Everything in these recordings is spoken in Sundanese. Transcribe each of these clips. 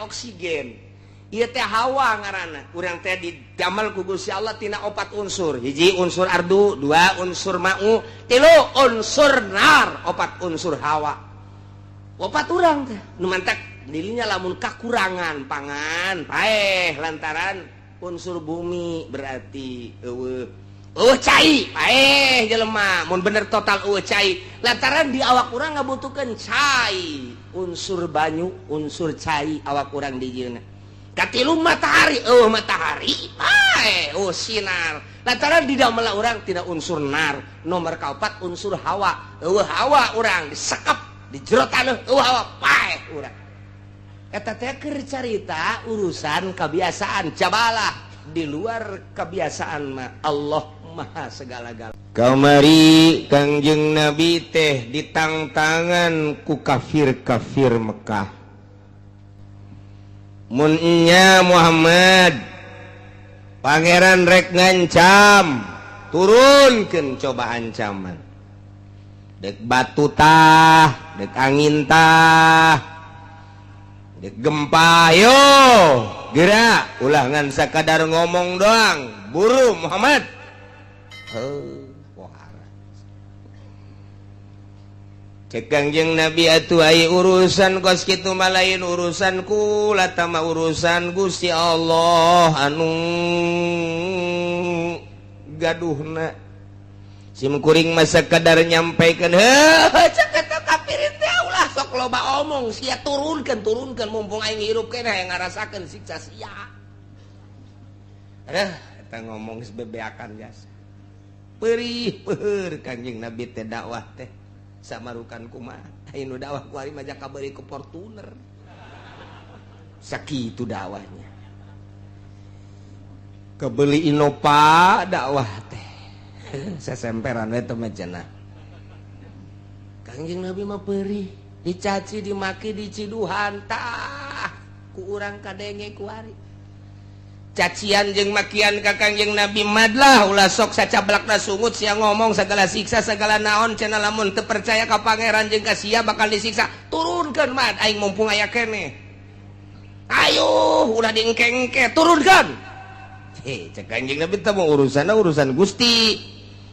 Oksigen ieu teh hawa ngaranna. Urang teh didamel ku Gusti Allah tina opat unsur. Hiji unsur ardu, dua unsur ma'u, tilu unsur nar, opat unsur hawa. Opat urang teh nu mantak dirinya lamun kakurangan pangan paeh lantaran unsur bumi, berarti euweuh euweuh cai, paeh jelema mun bener total euweuh cai lantaran di awak urang ngabutuhkeun cai, unsur banyu, unsur cai awak urang dijieunna. Katilu matahari, euweuh matahari paeh, oh sinar lantaran di damel urang tidak unsur nar. Nomor kaopat unsur hawa, euweuh hawa urang disekep di jero taneuh, euweuh hawa, paeh urang. Eta teh keur carita urusan kebiasaan jabalah. Di luar kebiasaan mah Allah Maha segala-gala. Kamari Kangjeng Nabi teh ditangtangan ku kafir-kafir Mekah. Munnya Muhammad, Pangeran rek ngancam, turunkan coba ancaman, dek batu tah, dek angin tah, dek gempa, yo gerak, ulah ngan sakadar ngomong doang, buru Muhammad. Heuh, pohara. Cek Kangjeng Nabi, atuh ai urusan kos kitu mah lain urusan kula tama, urusan Gusti Allah anu gaduhna. Sim kuring mah sakadar nyampaikan. Heuh, cek eta kafir teh, ulah sok loba omong sia, turunkeun, turunkeun, mumpung aing hirup keneh yang ngarasakeun siksa sia. Aduh, eta ngomong geus bebeakan jasa perih peur. Kanjeng Nabi teh dakwah teh samarukan kumaha, anu dakwah kuari mah kaberi ku Fortuner, sakitu dakwahnya, kebeli Innova dakwah teh, sesemperan we teh mah cenah. Kangjeng Nabi mah perih dicaci, dimaki, diciduhan. Tah, ku urang kadenge kuari cacian jeung makian ka Kangjeng Nabi. Madlah, ulah sok sacablakna sungut sia ngomong segala siksa segala naon cenah, lamun teu percaya ka Pangeran jeung ka sia bakal disiksa, turunkeun mad aing mumpung aya keneh, ayo ulah diengke-engke, turunkan. He, cek Kanjeng Nabi teh mau urusan urusan Gusti,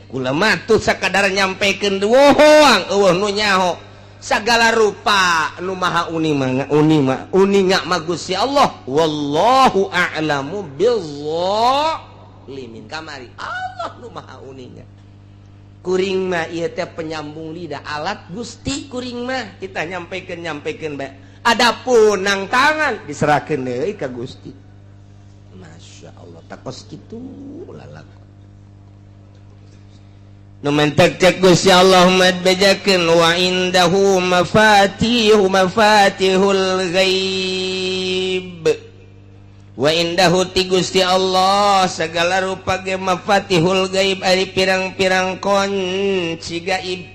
kula mah tuh sakadar nyampekeun doang, euweuh nu nyaho. Segala rupa nu maha uni mah uni mah uninga mah Gusti Allah. Wallahu a'lamu bizzalimin. Kamari Allah nu maha uninga, kuring mah ieu teh penyambung lidah, alat Gusti kuring mah. Kita nyampaikan nyampaikan bae, adapun nang tangan diserahkeun deui ka Gusti. Masya Allah, takos kitu lalakon. Nu mentek cek Gusti Allah mad bejakeun, wa indahu mafatihu mafatihul ghaib. Wa indahu ti Gusti Allah segala rupa ge mafatihul gaib, ari pirang-pirang kunci gaib.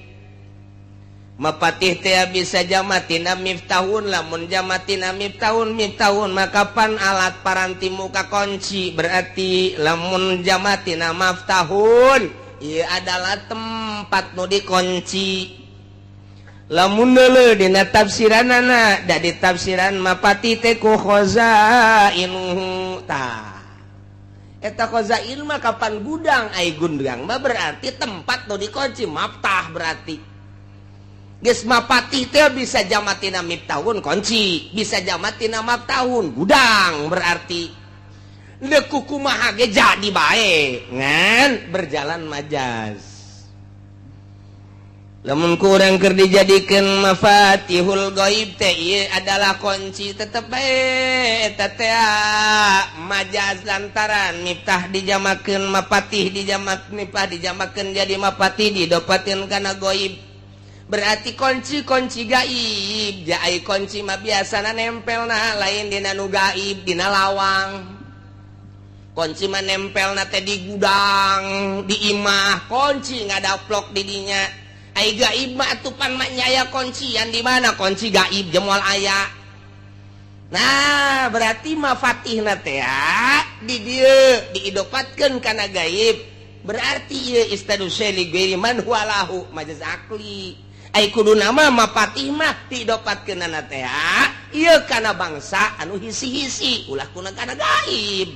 Mapatih teh bisa jamatina miftahun. Lamun jamatina miftahun, miftahun maka pan alat paranti muka kunci. Berarti lamun jamatina maftahun, ieu adalah tempat nu dikunci. Lamun deuleu dina tafsiranana, da ditafsiran mapati teh ku khazainuhu. Tah, eta khazain mah kapan gudang, ai gudang mah berarti tempat nu dikunci, maftah. Berarti geus mapatih teh bisa jamatina miftahun kunci, bisa jamatina maftahun gudang. Berarti deuk kumaha ge jadi bae, ngan berjalan majaz. Lamun kurang keur dijadikeun mafatihul gaib teh ieu adalah kunci, tetep bae eta teh majaz, lantaran miftah dijamakeun mapatih, dijamak miftah dijamakeun jadi mapatih, didopatin kana gaib, berarti kunci-kunci gaib. Jai kunci mah biasana nempel nah lain dina nu gaib, dina lawang. Kunci mah nempel na teh di gudang, di imah, kunci ngadaplok di dinya. Ai gaib mah atupan mah aya kuncian di mana kunci gaib jemol aya. Nah, berarti mafatihna teh di dieu diidopatkeun kana gaib, berarti ieu istadu syai ghairi man huwa lahu, majaz akli. Ai kudu nama mapatih mah diidopatkeunana teh Ieu kana bangsa anu hisi-hisi, ulah kuna kana gaib.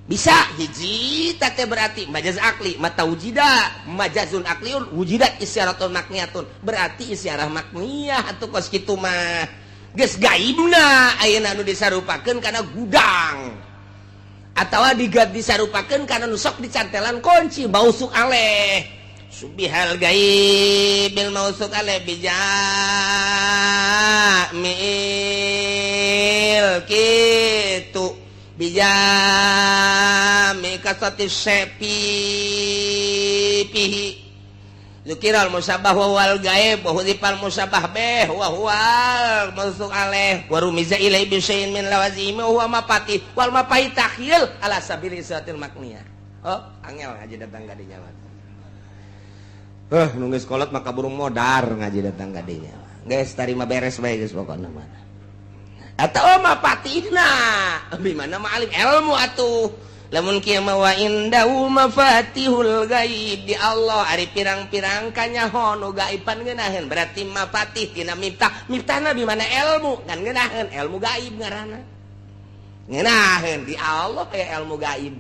Bisa hiji teh berarti majaz akli, mata wujida majazun akliun wujidat isyaratun makniyatun, berarti isyarah makniyah atuh kos kitu mah. Geus gaibna ayeuna anu disarupakeun kana gudang atawa digat disarupakeun kana nu sok dicantelan kunci mausuk aleh. Syubbihal gaib bil mausuk aleh bijamil kitu, bijami kasati sepi pihi Zukiral musabah wa wal gaib wa hudifal musabah bih wa huwal mausuk alaih wa rumiza ilai bi syai'in min lawazimi wa huwa mapatih wal mapatih takhyil ala sabili isyatil makniyah. Oh, angel ngaji datang ka dinya mah. Nu geus kolot maka burung modar ngaji datang ka dinya. Geus tarima beres bae geus pokona mah. Atau mapatihna di mana ma'alim ilmu atuh. Lamun kieu mah wa indahu mafatihul gaib, di Allah ari pirang-pirang kanyaho nu gaiban ngeunaheun, berarti mafatih tina miftah, miftahna di mana ilmu kan ngeunaheun ilmu gaib ngaranna, ngeunaheun di Allah aya ilmu gaib,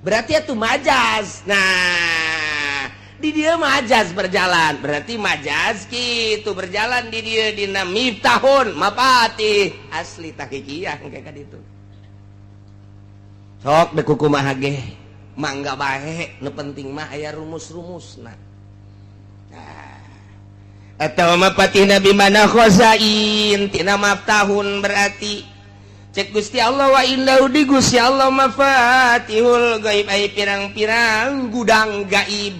berarti itu majaz. Nah, di dia majaz berjalan, berarti majaz gitu berjalan di dia dina miftahun mafatih asli tahqiqiyah kayak itu. Sok dek kumaha ge mangga bae, nu penting mah aya rumus-rumusna. Nah, atau mapatih nabi mana khazain tina maftahun, berarti cek Gusti Allah wa indahu di Gusti Allah mafatihul gaib, ay pirang-pirang gudang gaib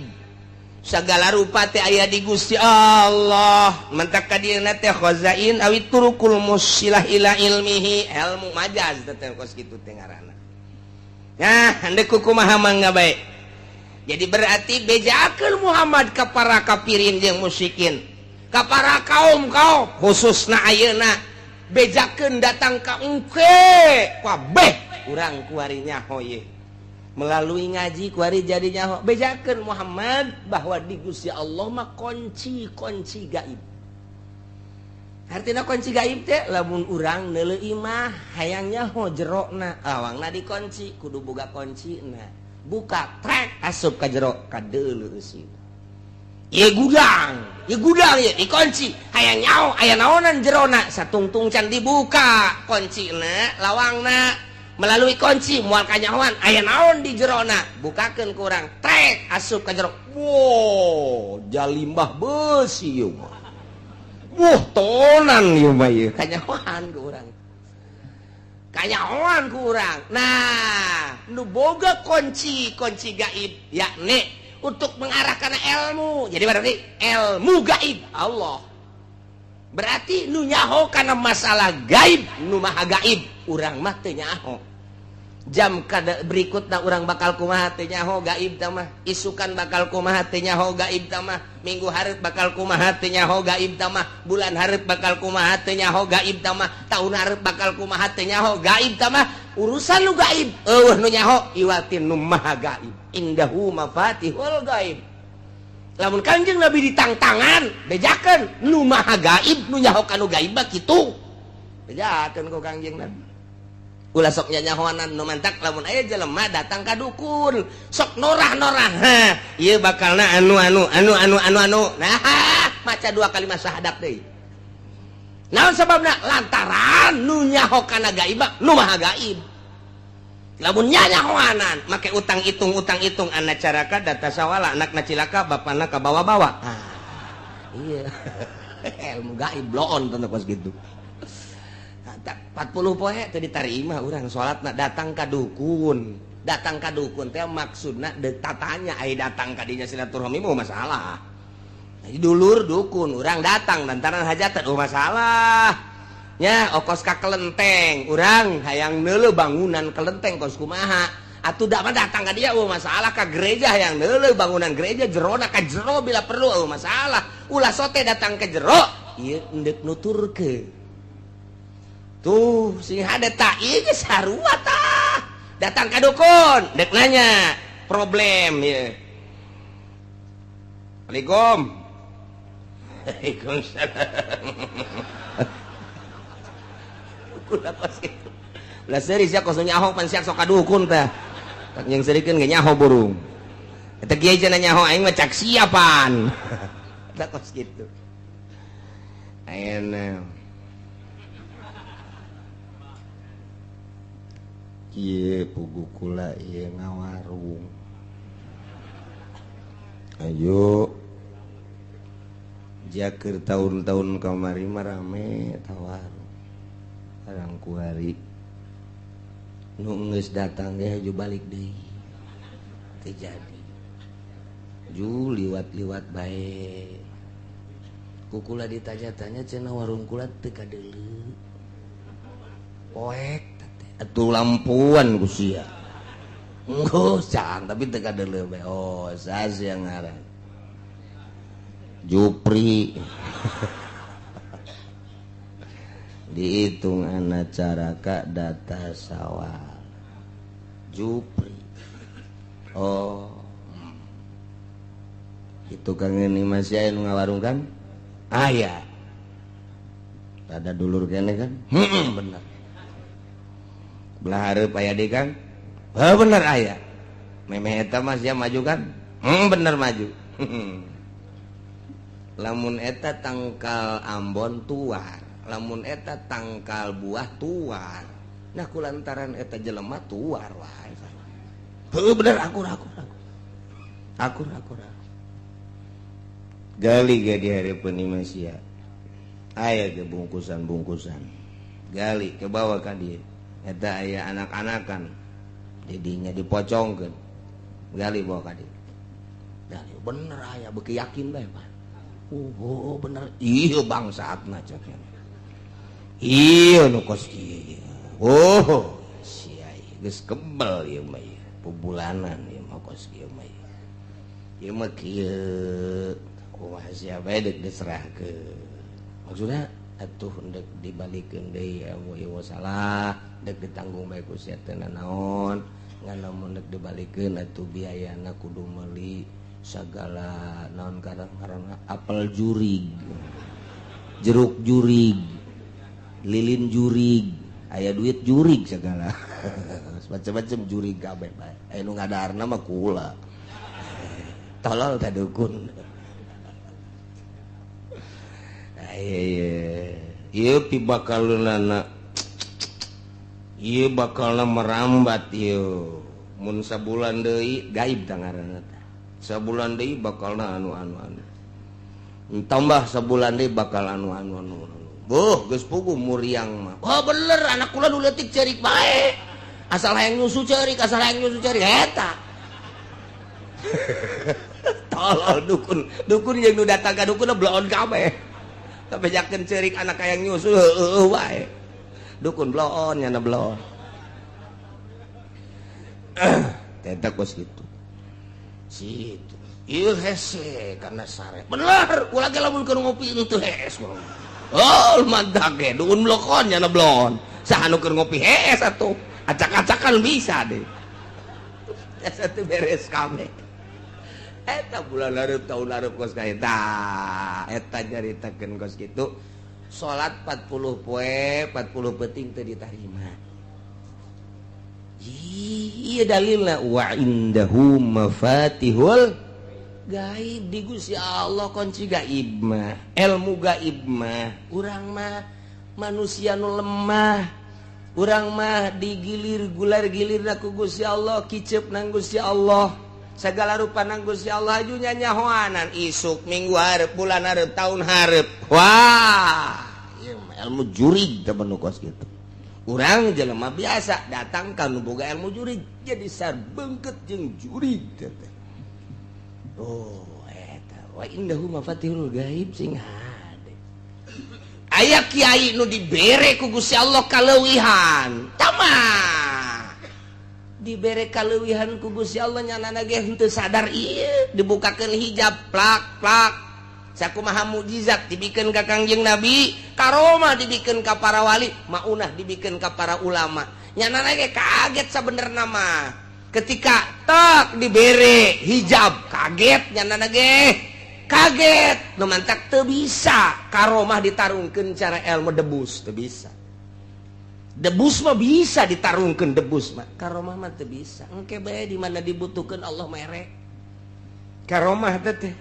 segala rupa teh aya di Gusti Allah. Mentak ka dieuna teh khazain awi turukul musilah ila ilmihi, ilmu majaz teh kos kitu teh ngaranna. Nah, hendak kumaha mangga bae. Jadi berarti bejakeun Muhammad ka para kafirin jeung musyrikin, ka para kaum-kaum khususna ayeuna, bejakeun datang ka engke kabeh urang kuari nyaho ye. Melalui ngaji kuari jadi nyaho, bejakeun Muhammad bahwa di Gusti Allah mah kunci-kunci gaib. Artinya kunci gaib teh lamun urang neuleu imah hayang nyaho jerona, lawangna dikunci, kudu boga kuncina, buka trek asup ka jero kadeuleu eusi. Ieu gudang, ieu gudang ieu dikunci, hayang nyaho aya naonan jerona, satungtung can dibuka kuncina lawangna, melalui kunci moal kanyahoan aya naon di jerona, bukakeun ku urang trek asup ka jero. Wow, jalimbah beusi ieu mah. Wah, tonan ieu mah ieu, kanyahoan ku urang. Kanyahoan ku urang. Nah, nu boga kunci, kunci gaib yakni untuk mengarahkan ilmu. Jadi berarti ilmu gaib Allah. Berarti nu nyaho kana masalah gaib, nu maha gaib, urang mah teu nyaho. Jam kada berikutna urang bakal kumaha teu nyaho gaib tah mah, isukan bakal kumaha teu nyaho gaib tah mah, minggu hareup bakal kumaha teu nyaho gaib tah mah, bulan hareup bakal kumaha teu nyaho gaib tah mah, tahun hareup bakal kumaha teu nyaho gaib tah mah. Urusan nu gaib eueuh nu nyaho iwatin nu maha gaib. Indahu mafatihul gaib. Lamun Kanjeng Nabi ditangtangan, bejakeun nu maha gaib, nu nyaho kanu gaib mah kitu, bejakeun ku Kanjeng Nabi. Ulah sok nyanyahoanan. Nu mantak lamun aya jelema datang ka dukun sok norah-norah, ha ieu bakalna anu anu anu anu anu anu, nah maca dua kalimat syahadat deui. Naon sababna? Lantaran nu nyaho kana gaib nu maha gaib. Lamun nyanyahoanan make utang hitung utang hitung, anak caraka data sawala, anakna cilaka, bapana kabawa-bawa. Ah, iya ilmu gaib bloon tentu pas gitu. 40 poe teu diterima urang salatna datang ka dukun. Datang ka dukun teh maksudna deuk tatanya, ai datang ka dinya silaturahmi mau masalah. Dulur dukun urang datang lantaran hajatan, oh masalah nya. Okos ka kelenteng, urang hayang neuleuh bangunan kelenteng kos kumaha atuh da mah datang ka dia, oh masalah. Ka gereja hayang neuleuh bangunan gereja jerona, ka jero bila perlu, oh masalah. Ulah sote datang ke jero ieu endek nuturkeun tuh sing hade tak ieu geus sarua tah. Datang ka dukun dek nanya problem ya. Assalamualaikum. Waalaikumsalam. Kula kos kitu. Ulah seuri sia kos nyaho pan sia sok ka dukun teh. Tak yang serikeun ge nyaho burung. Eta kiai cenah nyaho aing mah cak siapan. Eta kos kitu. Ayeuna kieu pugu kula ieu ngawarung. Ayo jakeur tahun-tahun kamari mah rame tawarung. Barang kuari nu geus datang ge haju balik deui. Teu jadi. Ju liwat-liwat bae. Ku kula ditanya-tanya cenah warung kula teu kadeuleu. Poek atuh lampuan ku sia. Enggeus cang tapi teu kadeuleu bae. Oh, sas yang ngaran. Jupri. Dihitung anak caraka data sawal. Jupri. Oh. Itu kang ini masih aya nu ngawarung kan? Aya. Ada dulur kene kan? Heeh, bener. Belah hareup aya deui kan? Heuh bener aya. Memeh eta mah sia maju kan? Heeh bener maju. Lamun eta tangkal ambon tuar, lamun eta tangkal buah tuar. Nah kulantaran eta jelema tuar wae. Heuh bener akur akur akur. Akur akur akur. Gali ge di hareupeun imah sia. Aya ge bungkusan-bungkusan. Gali ke bawah ka dieu. Eta aya anak-anakan didinya dipocongkeun. Gali bawa ka dieu. Gali bener aya beuki yakin bae Pak. Oh bener ieu bangsatna cek. Ieu nu kos kieu. Oh sia geus kebel ieu mah ieu. Pubulanan ieu mah kos kieu mah ieu. Ieu mah kieu kumaha sia bae deuk diserahkeun. Maksudna atuh ndek dibalikeun deui ieu salah dek ditanggung bae ku sia teu nanaon ngan lamun dek dibalikeun atuh biayana kudu meuli sagala naon karang-karangna apel jurig, jeruk jurig, lilin jurig, aya duit jurig segala. Macam-macam jurig kabeh bae. Aya nu ngadaharna mah kula. Tolol teh dukun. Ieu pibakaleunana ieu bakalna merambat ieu mun sabulan deui gaib tah ngaranna teh. Sabulan deui bakalna anu anu anu. Tambah sabulan deui bakal anu anu anu. Boh geus puguh muriang mah. Wah bener anak kula nu leutik ceurik bae. Asal hayang nyusu ceurik, asal hayang nyusu ceurik eta. Tolol dukun, dukun jeung nu datang ka dukun bloon kabeh. Tapi jakeun ceurik anak hayang nyusu heueuh wae. Dukun bloon nyana bloon. Eta kos kitu. Situ. Ieu hese karena sare. Bener, kula ge lamun keur ngopi teu hees. Oh, mantap ge dukun blokon nyana bloon. Saha nu keur ngopi hees atuh. Acak-acakan bisa deh. Eta teu beres kabeh. Eta bulan hareup tahun hareup kos ka eta. Eta nyaritakeun kos kitu. Salat 40 poe, 40 peuting teu ditarima. Iya dalilna wa indahu mafatihul gaib di Gusti Allah kunci gaib mah, ilmu gaib mah. Urang mah manusia nu lemah. Urang mah digilir gular gilirna ku Gusti Allah, kicep nang Gusti Allah. Segala rupa nang Gusti Allah aju nyanyahoanan isuk minggu hareup bulan hareup tahun hareup. Wah, ieu mah ilmu jurig teh nu kos kitu. Urang jelema biasa datang ka nu boga ilmu jurig jadi sarbengket jeung jurig teh. Oh, eta wa indahu mafatihul gaib sing hade. Aya kiai nu dibere ku Gusti Allah kaleuwihan. Tamah. Dibere kaleuwihan ku Gusti Allah nyanana ge henteu sadar ieu dibukakeun hijab plak plak. Sakumaha mukjizat dibikeun ka Kangjeng Nabi, karomah dibikeun ka para wali, maunah dibikeun ka para ulama. Nyanana ge kaget sabenerna mah. Ketika tek dibere hijab kaget nyanana ge. Kaget nu mantak teu bisa karomah ditarungkeun cara ilmu debus teu bisa. Debus mah bisa ditarungkeun debus mah. Karomah mah teu bisa. Engke bae di mana dibutuhkeun Allah mere. Karomah teh teh.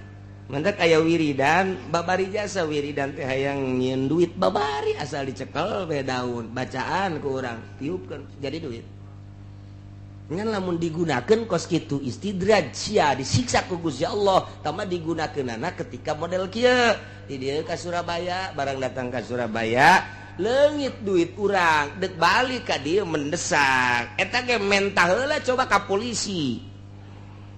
Mantak aya wiridan, babari jasa wiridan teh hayang nyieun duit babari asal dicekel bae daun, bacaan ku urang tiupkeun jadi duit. Ngan lamun digunakeun kos kitu istidraj sia disiksa ku Gusti Allah, tama digunakeunana ketika model kieu. Di dieu ka Surabaya, barang datang ka Surabaya, leungit duit urang, dek balik ka dieu mendesak. Eta ge mentah heula coba ka polisi.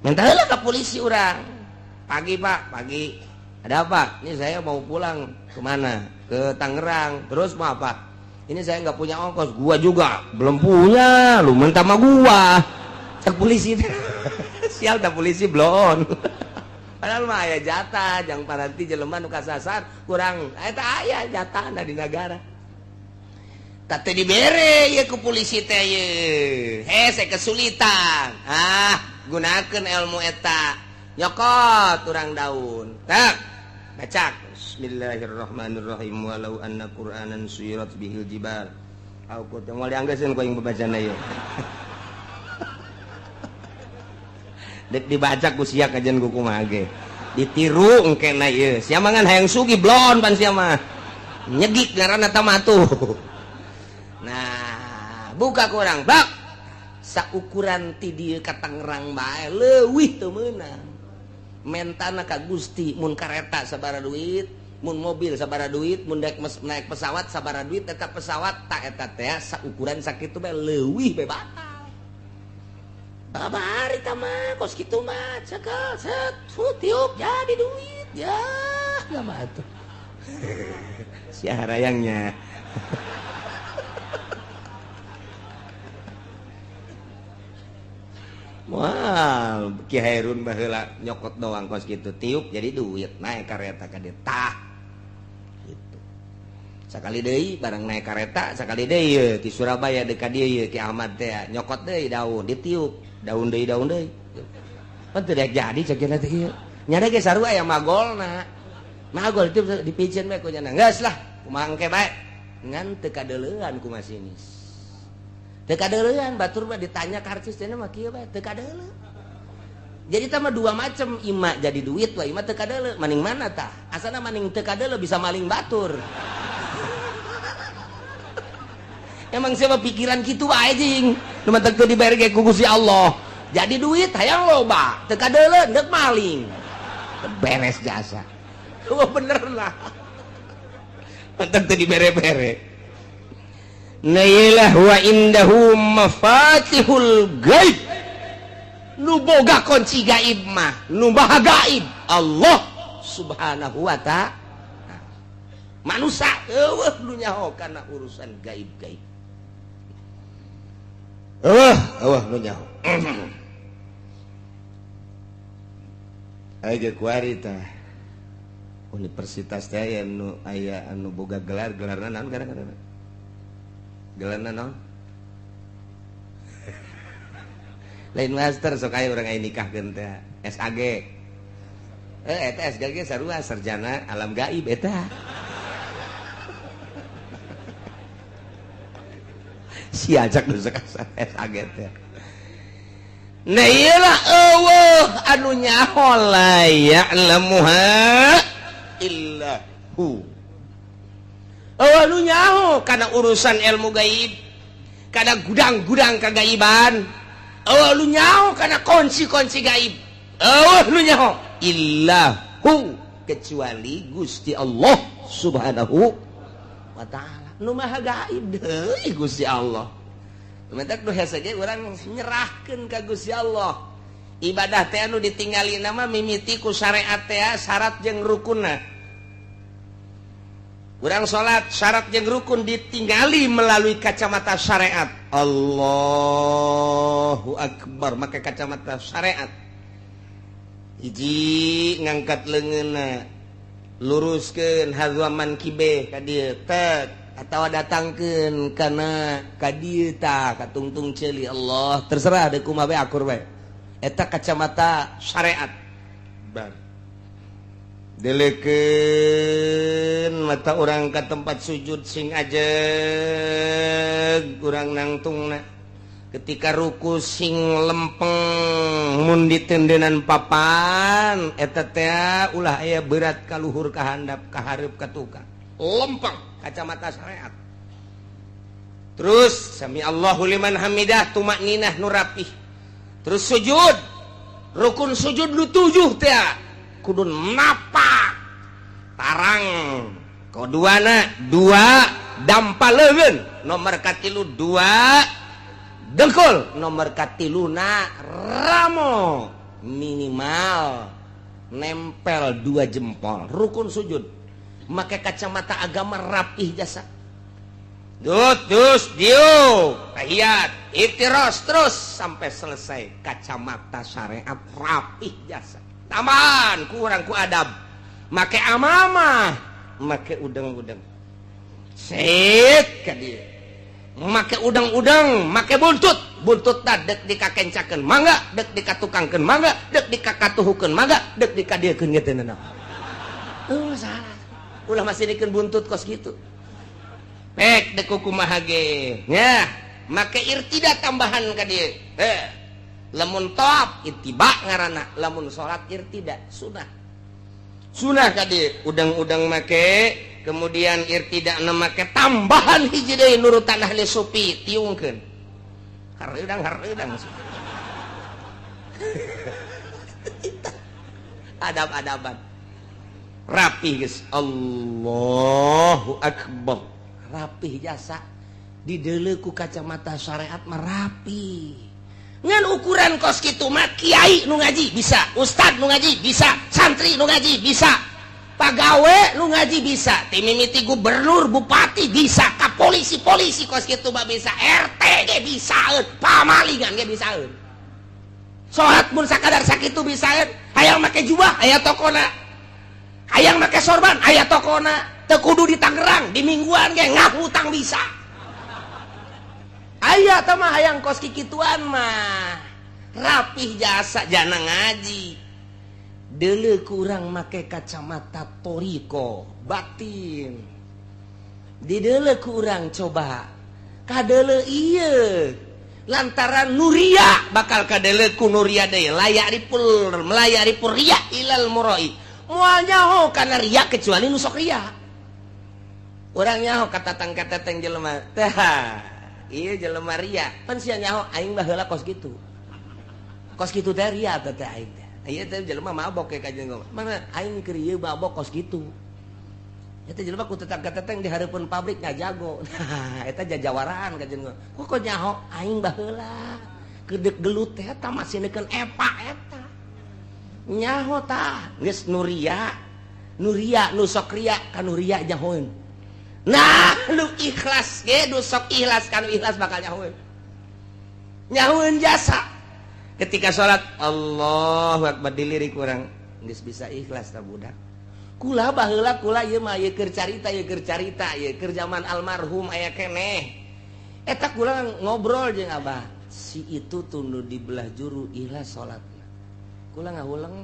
Mentah heula ka polisi urang. Pagi Pak, pagi. Ada apa? Ini saya mau pulang kemana? Ke Tangerang. Terus mau apa? Ini saya nggak punya ongkos. Gua juga belum punya. Lu mentah sama gua. Cek polisi. Sial dah polisi blon. Padahal mah aya jatah, jang paranti jelema nu kasasar kurang. Eta aya jatahna di negara. Tah teu dibere ye ku polisi teh ye. Hese kesulitan. Ah, gunakeun ilmu eta. Nyokot urang daun. Tak. Bacak. Bismillahirrahmanirrahim. Walau anna Qur'anan suyirat bihil jibal. Aku teh moal dianggeuskeun ku aing babacana ieu. Dek dibaca ku sia kajian ku kumaha ge. Ditiru engkena ieu. Sia mah ngan hayang sugih blon pan sia mah. Nyegik ngaranna tamatuh. Nah, buka ku urang bak. Saukuran ti dieu ka Tangerang bae leuwih teu meunang. Mentana ka Gusti mun kareta sabaraha duit, mun mobil sabaraha duit, mun daek naik pesawat sabaraha duit, eta pesawat tak eta teh saukuran sakitu bae leuwih bae batal. Babari tah mah kos kitu mah cekel set tiup jadi duit ya mah atuh. Sia harayangnya. Wah, Ki Hairun baheula nyokot doang kos kitu tiup jadi duit naik kareta ka dieu tah. Gitu. Sakali deui barang naik kareta, sakali deui ye ti Surabaya deuk ka dieu ye Ki Ahmad teh nyokot deui daun ditiup, daun deui daun deui. Pan teu daek jadi cek teh ieu. Nyana ge sarua aya magolna. Magol itu dipiceun bae ku nyana. Geus lah, kumaha engke bae. Ngan teu kadeuleuan ku masinis. Teu kadeuleuan batur mah ditanya karcis teh mah kieu bae teu kadeuleu. Jadi tah mah dua macam, ima jadi duit wa ima teu kadeuleu. Maning mana tah? Asana maning teu kadeuleu bisa maling batur. Emang siapa pikiran kitu wae jing. Nu matak teu dibayar ge ku Gusti Allah. Jadi duit hayang loba, teu kadeuleu deuk maling. Beres jasa. Oh bener lah. Matak teu dibere-bere. Nailah wa indahu mafatihul gaib. Nu boga kunci gaib mah, nu maha gaib Allah Subhanahu wa ta'ala. Manusia eueuh nu nyaho kana urusan gaib-gaib. Eueuh, eueuh nu nyaho. Aya ge kuari tah. Universitas teh aya nu aya anu boga gelar, gelarna naon gara-gara? Gelarna naon? Lain master sok aya urang aya nikahkeun teh SAG. Eta SAG sarua sarjana alam gaib eta. Si ajak nu sakasar SAG teh. Nah iyalah eueuh anu nyaho la ya'lamuha illa hu. Eueuh nu nyaho kana urusan ilmu gaib, kana gudang-gudang kagaiban. Eueuh nu nyaho kana kunci-kunci gaib. Eueuh nu nyaho illa hu, kecuali Gusti Allah Subhanahu wa ta'ala. Nu maha gaib deui Gusti Allah. Mentak nu hese ge urang nyerahkeun ka Gusti Allah. Ibadah teh anu ditinggali nama mimiti ku syariat teh syarat jeung rukunna. Urang salat syarat jeung rukun ditinggali melalui kacamata syariat. Allahu akbar make kacamata syariat. Hiji ngangkat leungeunna, luruskeun hadzaman kibe ka dieu tek atawa datangkeun kana ka dieu tah ka tungtung ceuli Allah terserah deuk kumaha bae akur bae. Eta kacamata syariat. Bar. Delekeun mata urang ke tempat sujud sing ajeg urang nangtungna. Ketika ruku sing lempeng, mun ditendenan papan eta teh ulah aya berat ka luhur, ka handap, ka hareup, ka tukang, lempeng, kacamata syariat. Terus sami Allahu liman hamidah, tumakninah nu rapih. Terus sujud, rukun sujud nu tujuh teh kudu napak tarang, kaduana dua dampa leungeun, nomor katilu dua dengkul, nomor katiluna ramo minimal nempel dua jempol. Rukun sujud make kacamata agama rapih jasa. Dut, dus, diuk, tahiyat, iftiros, terus sampai selesai, kacamata syariat rapih jasa. Tambahan kurang ku adab, make amamah, make udang-udang. Set ka dieu. Make udang-udang, make buntut. Buntut dek dikakencakeun mangga, dek dikatukangkeun mangga, dek dikakatuhukeun mangga, dek dikadiekeun ge teu nanaon. Oh, salah. Ulah masih dikeun buntut kos gitu. Pek dek kumaha ge. Nya, make irtida tambahan ka dieu. Eh, lamun tawaf ittiba ngaranna, lamun salat irtida sunah. Sunah ka dieu udang-udang make, kemudian irtida na make tambahan hiji deui nurutan ahli sufi, tiungkeun. Hareudang hareudang. Adab-adaban. Rapih geus. Allahu akbar. Rapih jasa dideuleu ku kacamata syariat mah rapi. Ngan ukuran kos kitu mah kiai nu ngaji bisa, ustad nu ngaji bisa, santri nu ngaji bisa, pagawe nu ngaji bisa, ti mimiti gubernur, bupati bisa, ka polisi-polisi kos kitu mah bisa, RT ge bisaeun, pamalingan ge bisaeun. Salat mun sakadar sakitu bisaeun, hayang make jubah aya tokona. Hayang make sorban aya tokona. Teu kudu di Tangerang, di Mingguan ge ngahutang bisa. Aya tah mah hayang kos kikituan mah. Rapih jasa jana ngaji. Deuleu kurang make kacamata toriko batin. Dideuleu kurang coba. Kadeuleu ieu. Lantaran nuria bakal kadeuleu ku nuria deui, layak ripul melayak ripul ria ilal muroi. Moal nyaho kana ria kecuali nu sok ria. Urang nyaho katatang kateteng jelema teh. Ieu jelema ria. Pan sia nyaho aing baheula kos kitu. Kos kitu teh ria teh teh aing teh. Ieu teh jelema mabok ke kajeun. Mana aing keur ieu mabok kos kitu. Eta jelema ku tetang kateteng di hareupeun pabrik ngajago. Nah, eta jajawaraan kajeun. Kok kok nyaho aing baheula kedek gelut teh eta masih neukeun epa eta. Nyaho tah geus nuria. Nuria nu sok ria ka nuria nyahoeun. Nah, lu ikhlas ge nu sok ikhlas kan ikhlas bakal nyahoeun. Nyahoeun jasa. Ketika salat Allahu akbar dilirik urang geus bisa ikhlas tah budak. Kula baheula kula ieu mah ieu keur carita, ieu keur carita, ieu keur zaman almarhum aya keneh. Eta kula ngobrol jeung abah. Si itu tunduh di belah juru ikhlas salatna. Kula ngahuleng.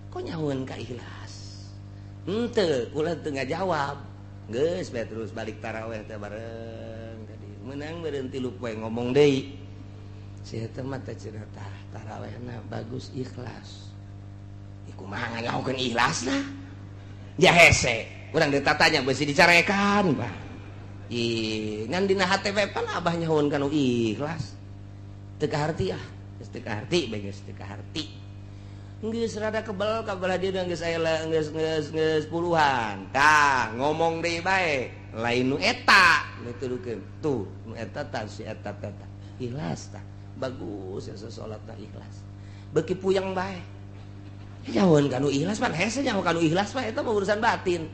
Kok nyahoeun ka ikhlas? Henteu, kula teu ngajawab. Geus bae terus balik taraweh teh bareng tadi. Menang meureun 3 poe ngomong deui. Si eta mah teh cenah tah tarawehna bagus ikhlas. Iku kumaha nganyahokeun ikhlasna? Ja hese. Urang ditatanya beusi dicarekan, Pak. Ih, ngan dina hate we pan abah nyahoeun kanu ikhlas. Teu kaharti ah, geus teu kaharti bae geus teu kaharti. Geus rada kebel ka belah dieu geus aya geus geus geus puluhan. Tah, ngomong deui bae, lain nu eta nu tudukeun. Tuh, nu eta tah si eta teh tah. Ikhlas tah. Bagus ya salatna ikhlas. Beuki puyeng bae. Nyahoeun kanu ikhlas pan hese nyaho kanu ikhlas mah eta mah urusan batin.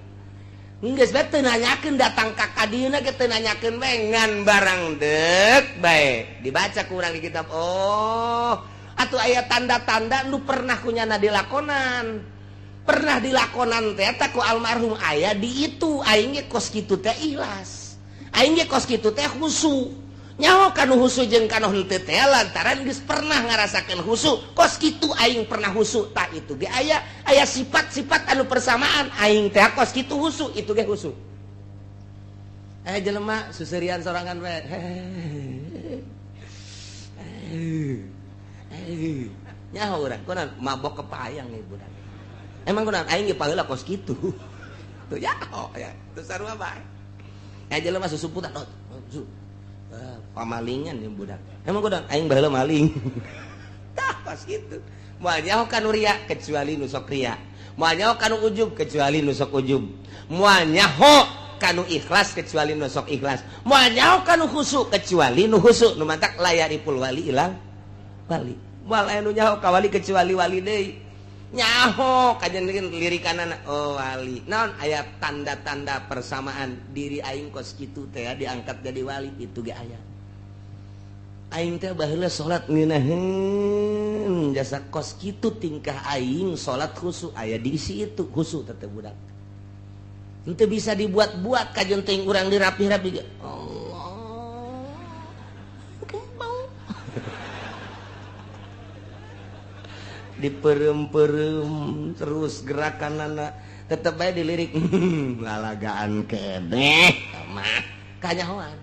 Geus bae teu nanyakeun datang ka kadieuna ge teu nanyakeun bae ngan barang deuk bae. Dibaca ku urang di kitab. Oh, atuh aya tanda-tanda nu pernah kunyana dilakonan. Pernah dilakonan teh eta ku almarhum aya di itu aing ge kos kitu teh ikhlas. Aing ge kos kitu teh khusu. Nyaho kanu husu jeung kanu henteu teh lantaran geus pernah ngarasakeun husu. Kos kitu aing pernah husu, tah itu ge aya aya sifat-sifat anu persamaan aing teh kos kitu husu, itu ge husu. Aya jelema susurian sorangan bae. Nyaho urang kunaon mabok kepayang ieu budak. Emang kunaon aing ge paheula kos kitu. Tuh nyaho ya, tuh sarua bae. Aya jelema susuputan, oh, pamalingan ya budak. Emang kunaon aing baheula maling. Tah kos kitu. Moal nyaho kanu ria kecuali nu sok ria. Moal nyaho kanu ujub kecuali nu sok ujub. Moal nyaho kanu ikhlas kecuali nu sok ikhlas. Moal nyaho kanu khusu kecuali nu khusu. Nu mantak la ya'riful wali illal wali. Moal aya nu nyaho ka wali kecuali wali deui. Nyaho kajen lirikanana, oh wali. Naon aya tanda-tanda persamaan diri aing kos kitu teh diangkat jadi wali, itu ge aya. Aing teh baheula salat ngeunaheun jasa kos kitu tingkah aing salat khusu aya di situ khusu teh budak. Henteu bisa dibuat-buat kajen teuing urang dirapih-rapi ge. Allah. Bau. Diperem-perem terus gerakanana tetep bae dilirik lalagaan keneh mah kanyahoan.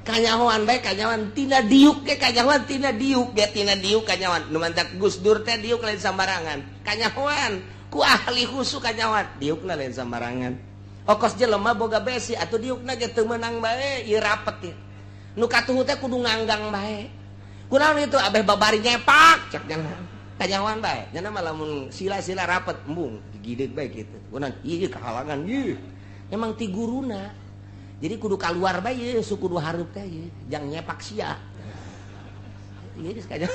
Kanyahoan bae kanyahoan tina diuk ge kanyahoan tina diuk ge tina diuk kanyahoan. Nu mantak Gus Dur teh diuk lain sambarangan. Kanyahoan ku ahli khusu kanyahoan diukna lain sambarangan. Okos jelema boga besi atuh diukna ge teu meunang bae ieu rapet ieu. Nu katuhu teh kudu nganggang bae. Kunaon itu abeh babari nyepak cek jangan. Kanyahoan bae. Nya mah lamun sila-sila rapet embung digideug bae kitu. Kunaon ieu kahalangan ieu. Emang ti guruna. Jadi kudu keluar bae ieu, su kudu hareup teh ieu, jang nyepak sia. Ieu geus kanya.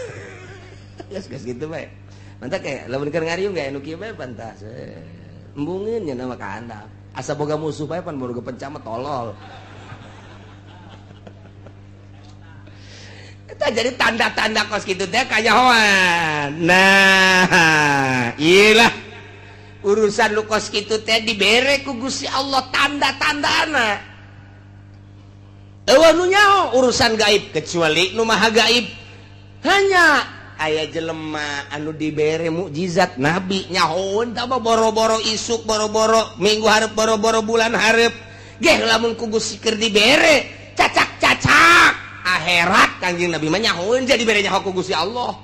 Geus geus kitu bae. Mantap kayak lamun keur ngariung ge anu kieu bae pantas. Embungeun nya mah ka handap. Asa boga musuh bae pan boga penca mah tolol. Eta jadi tanda-tanda kos kitu teh kanyahoan. Nah, iyalah urusan lu kos kitu teh dibere ku Gusti Allah tanda-tandana. Eueuh nu nyaho urusan gaib kecuali nu maha gaib. Hanya aya jelema anu dibere mukjizat nabi nyahoeun tah boro-boro isuk, boro-boro minggu hareup, boro-boro bulan hareup. Geh lamun ku Gusti keur dibere cacak-cacak akhirat Kangjeng Nabi mah nyahoeun jadi bere nyaho ku Gusti Allah.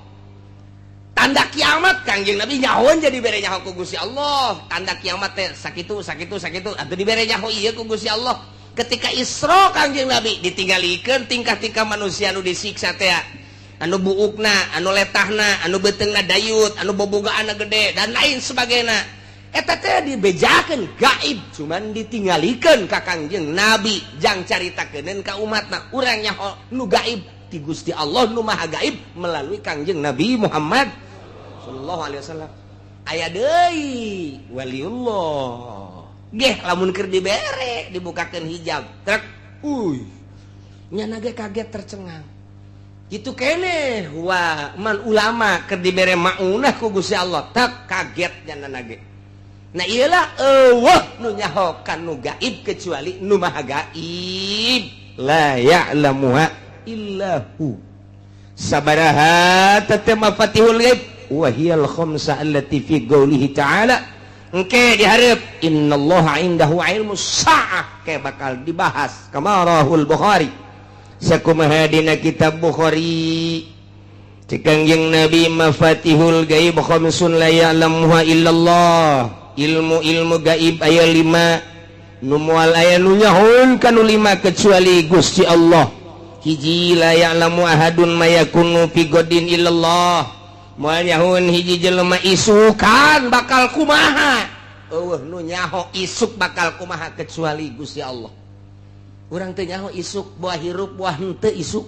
Tanda kiamat Kangjeng Nabi nyahoeun jadi bere nyaho ku Gusti Allah. Tanda kiamat teh sakitu sakitu sakitu atuh dibere nyaho ieu ku Gusti Allah. Ketika Isra Kangjeng Nabi ditinggalikeun tingkah-tingkah manusia anu disiksa teh, anu buukna, anu letahna, anu beuteungna dayut, anu bobogaanna gede dan lain sebagainya. Eta teh dibejakeun gaib, cuman ditinggalikeun ka Kangjeng Nabi jang caritakeun ka umatna. Urang nyaho nu gaib ti Gusti Allah nu maha gaib melalui Kangjeng Nabi Muhammad sallallahu alaihi wasallam. Aya deui waliullah. Geh lamun keur dibere dibukakeun hijab trek, uy nyana ge kaget tercengang. Kitu keneh wa man ulama keur dibere maunah ku Gusti Allah tak kaget nyana ge. Nah iyalah eueuh nu nyaho kanu gaib kecuali nu maha gaib. La ya'lamuha illa hu. Sabaraha tete mafatihul ghaib wa hiyal khamsa allati fi qoulihi ta'ala. Engke dihareup innallaha indahu ilmu sa'ah ke bakal dibahas kama rahul Bukhari. Sakumaha dina kitab Bukhari cek Kangjeng Nabi mafatihul gaib khamsun la ya'lamuha illallah. Ilmu-ilmu gaib aya 5 nu moal aya nu nyahoeun kanu 5 kecuali Gusti Allah. Hiji la ya'lamu ahadun ma yakunu fi godin illallah. Moal nyahoeun hiji jelema isukan bakal kumaha. Eueuh nu nyaho isuk bakal kumaha kecuali Gusti Allah. Urang teu nyaho isuk buah hirup buah henteu isuk.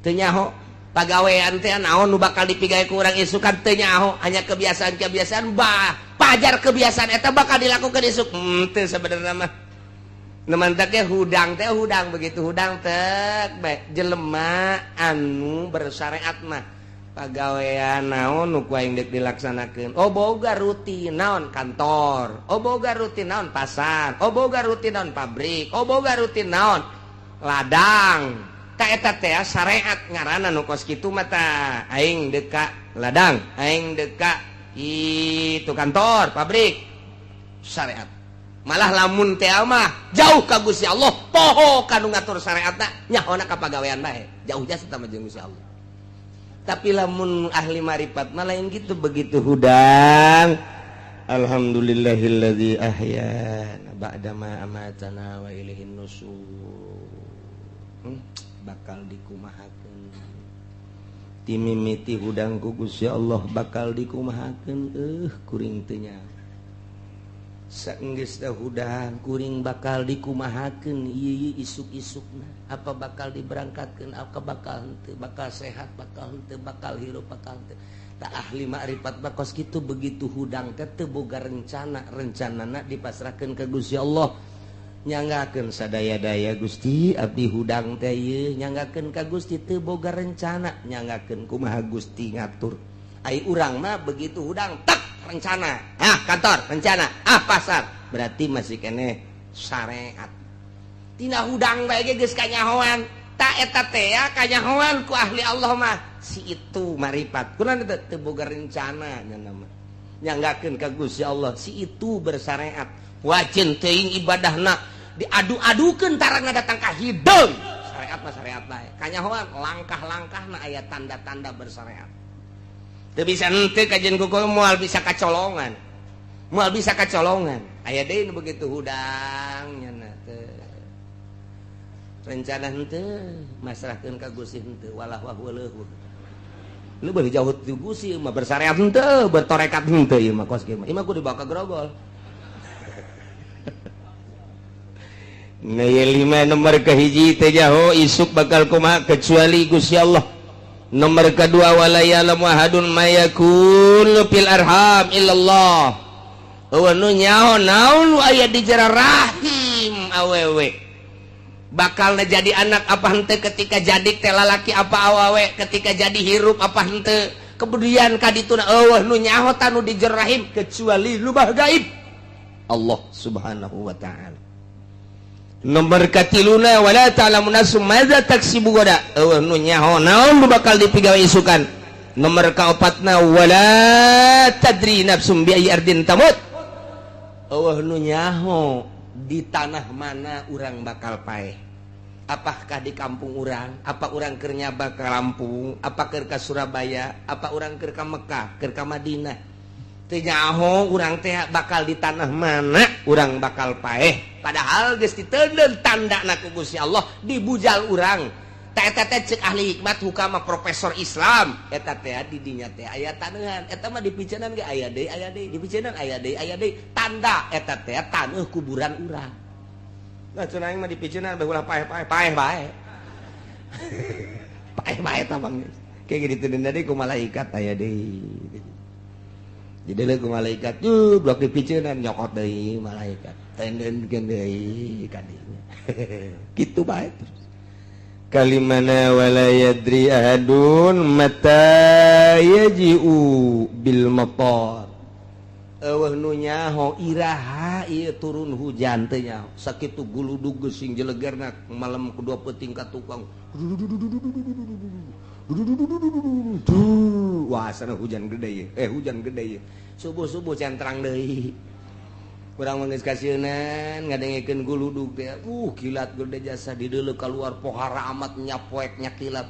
Teu nyaho pagawean teh naon nu bakal dipigawe ku urang isukan teu nyaho, hanya kebiasaan-kebiasaan bah pajar kebiasaan eta bakal dilakukan isuk. Teu sebenarnya mah. Nu mantak ge hudang teh hudang begitu hudang teh bae jelema anu bersyariat mah pagawean naon nu ku aing deuk dilaksanakeun. Oh boga rutin naon kantor, oh boga rutin naon pasar, oh boga rutin naon pabrik, oh boga rutin naon ladang. Ta eta teh syariat ngaranna nu kos kitu mah. Ta aing deka ladang, aing deka itu kantor, pabrik, syariat. Malah lamun teh mah jauh ka Gusti Allah, poho kanu ngatur syariatna, nyahona ka pagawean bae, jauh jasa sama jeung Gusti Allah. Tapi lamun ahli marifat mah lain gitu. Begitu hudang, alhamdulillahilladzi ahyana ba'dama amatana wa ilaihin nusur. Bakal dikumahakeun timimiti hudang ku Gusti Allah, bakal dikumahakeun, kuring teu nyaho. Saenggeus hudang kuring bakal dikumahakeun ieu isuk-isukna, apa bakal diberangkatkeun, apa bakal henteu, bakal sehat, bakal henteu, bakal hirup, bakal henteu. Tak ahli makrifat bakos kitu, begitu hudang teh teu boga rencana, rencanana dipasrahkeun ka Gusti Allah. Nyanggakeun sadaya-daya, Gusti, abdi hudang teh ieu, nyanggakeun ka Gusti, teu boga rencana, nyanggakeun kumaha Gusti ngatur. Ai urang mah begitu hudang tak rencana, ah kantor rencana, ah pasar, berarti masih keneh syariat. Tina hudang bae ge geus kanyahoan. Tak eta teh ya kanyahoan ku ahli Allah mah, si itu marifat kunaon teu teu boga rencana nya mah, nyanggakeun ka Gusti Allah. Si itu bersyariat, wajin teuing ibadahna diadu-adukeun, tarang datang ka hideung. Syariat mah syariat bae, kanyahoan langkah-langkahna aya tanda-tanda bersyariat. Teu bisa henteu kajian kuku, moal bisa kacolongan, moal bisa kacolongan. Aya deui nu begitu hudang nya teu rencana henteu, masrahkeun ka Gusti henteu, walah wah leuheuh lu beuh jauh ti Gusti mah, bersyariat henteu, bertorekat henteu, ieu mah kos kieu mah, ieu mah kudu dibawa ka grogol. Nah, lima nomor kehiji teh jaho isuk bakal kumaha kecuali Gusti Allah. Nomor kedua, wala ya'lamu ahadun ma yakunu fil arham illallah. Euweuh nu nyaho naon nu aya di jero rahim awewe, bakal jadi anak apa henteu, ketika jadi teh lalaki apa awewe, ketika jadi hirup apa henteu, kemudian kadituna, euweuh nu nyaho tanu di jero rahim kecuali lubah gaib Allah Subhanahu wa Ta'ala. Nomor katiluna, wala ta'lamu nafsum madza taksibu gada, euweuh nu nyaho naon nu bakal dipigawe isukan. Nomor kaopatna, wala tadri nafsum bi ayyi ardin tamut, euweuh nu nyaho di tanah mana urang bakal paeh, apakah di kampung urang, apa urang keur nyaba ke Lampung, apa keur ka Surabaya, apa urang keur ka Mekah, keur ka Madinah. Teu nyaho urang teh bakal di tanah mana urang bakal paeh, padahal geus diteundeun tandana ku Gusti Allah dibujal urang. Teh eta teh cek ahli hikmat, hukama, profesor Islam, eta teh di dinya teh aya taneuhan. Eta mah dipiceunan ge aya deui, aya deui, dipiceunan aya deui, aya deui, tanda eta teh taneuh kuburan urang. Nah, cenah aing mah dipiceunan bae ulah paeh-paeh, paeh bae, paeh bae tah bang. Kayak gitu deui ku malaikat, aya deui. Jadi ku malaikat tuh blok dipiceunan, nyokot deui malaikat, tendenkeun deui kadinya, kitu bae terus. Kalimana, wala yadri ahadun mata yaji'u bil matar, euweuh nu nyaho iraha ieu turun hujan, teu nyaho. Sakitu guludug geusing jelegerna malam kedua peuting ka tukang, wah sana hujan gede ye, eh hujan gede ye. Subuh-subuh centrang deui. Urang mah geus kasieunan ngadengekeun guludug teh, kilat gede jasa dideuleu keluar pohara amat nyapoek nyakilat.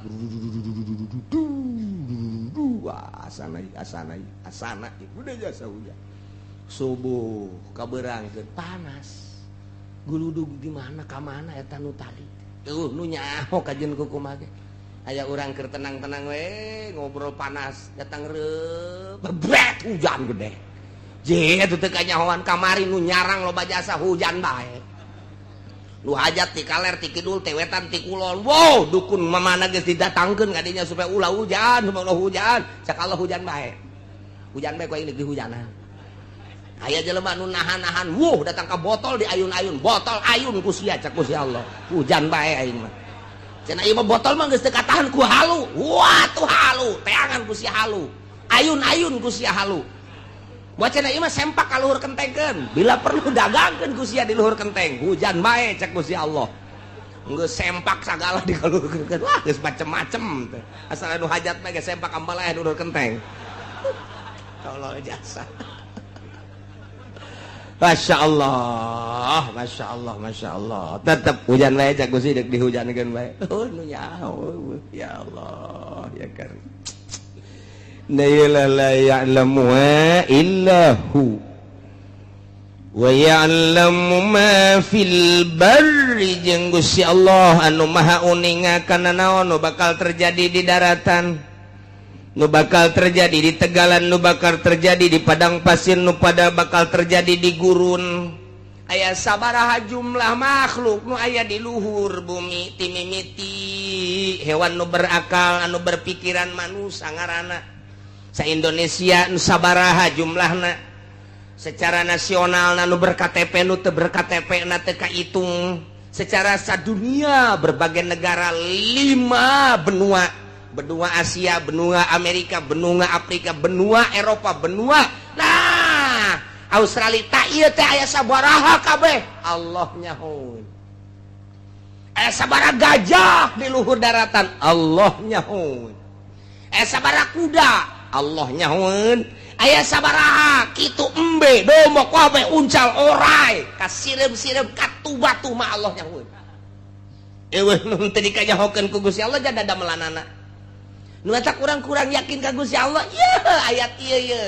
Wah, asana asana asana gede jasa hujan. Subuh kabeurangkeun panas. Guludug di mana ka mana eta nu tadi? Euweuh nu nyaho kajeun kukumaha ge. Aya urang keur tenang-tenang we ngobrol, panas, datang reup bebret hujan gede. Je eta teu kanyahoan kamari nu nyarang loba jasa hujan bae. Nu hajat ti kaler, ti kidul, ti wetan, ti kulon. Wow, dukun mamana geus didatangkeun kadinya supaya ulah hujan, supaya ulah hujan. Cak Allah hujan bae. Hujan bae ku aing di hujanan. Aya jelema nu nahan-nahan, wuh datang ka botol di ayun-ayun, botol ayun ku sia, cak ku si Allah. Hujan bae aing mah. Cenah ieu mah botol mah geus teu katahan ku halu. Wah, tuh halu, teangan ku sia halu. Ayun-ayun ku sia halu. Buat cenah ieu mah sempak ka luhur kentengkeun. Bila perlu dagangkeun ku sia di luhur kenteng. Hujan bae cak ku si Allah. Geus sempak sagala dikalurkeun. Wah, geus macem-macem teh. Asal anu hajat mah geus sempak ambal aya dulur kenteng. Allah jasa. Masya Allah, Masya Allah, Masya Allah. Tetap hujan bae cak Gusti, deuk dihujankeun bae. Oh, nu nyaho. Ya Allah, ya Karim. La la ya'lamuha illa hu. Wa ya'lamu ma fil barri, jeung Gusti Allah anu maha uninga kana naon nu bakal terjadi di daratan, nu bakal terjadi di tegalan, nu bakal terjadi di padang pasir, nu pada bakal terjadi di gurun. Aya sabaraha jumlah makhluk nu aya di luhur bumi, timimiti hewan nu berakal, anu berpikiran, manusia ngaranna, sa Indonesia nu sabaraha jumlahna, secara nasional nu ber-KTP, nu teu ber-KTP na teu kahitung, secara sadunia berbagai negara, lima benua, benua Asia, benua Amerika, benua Afrika, benua Eropa, benua nah Australia tak, iya teh aya sabaraha kabeh Allah nyahoeun. Aya sabaraha gajah di luhur daratan, Allah nyahoeun. Aya sabaraha kuda, Allah nyahoeun. Aya sabaraha kitu embe, domba, kabeh, uncal, orai, kasireum-sireum, katu batu mah Allah nyahoeun. Eueuh nu teu dikanyahokeun ku Gusti Allah jada damelanana. Nu eta kurang-kurang yakin ka Gusti Allah. Ye ayat ieu ye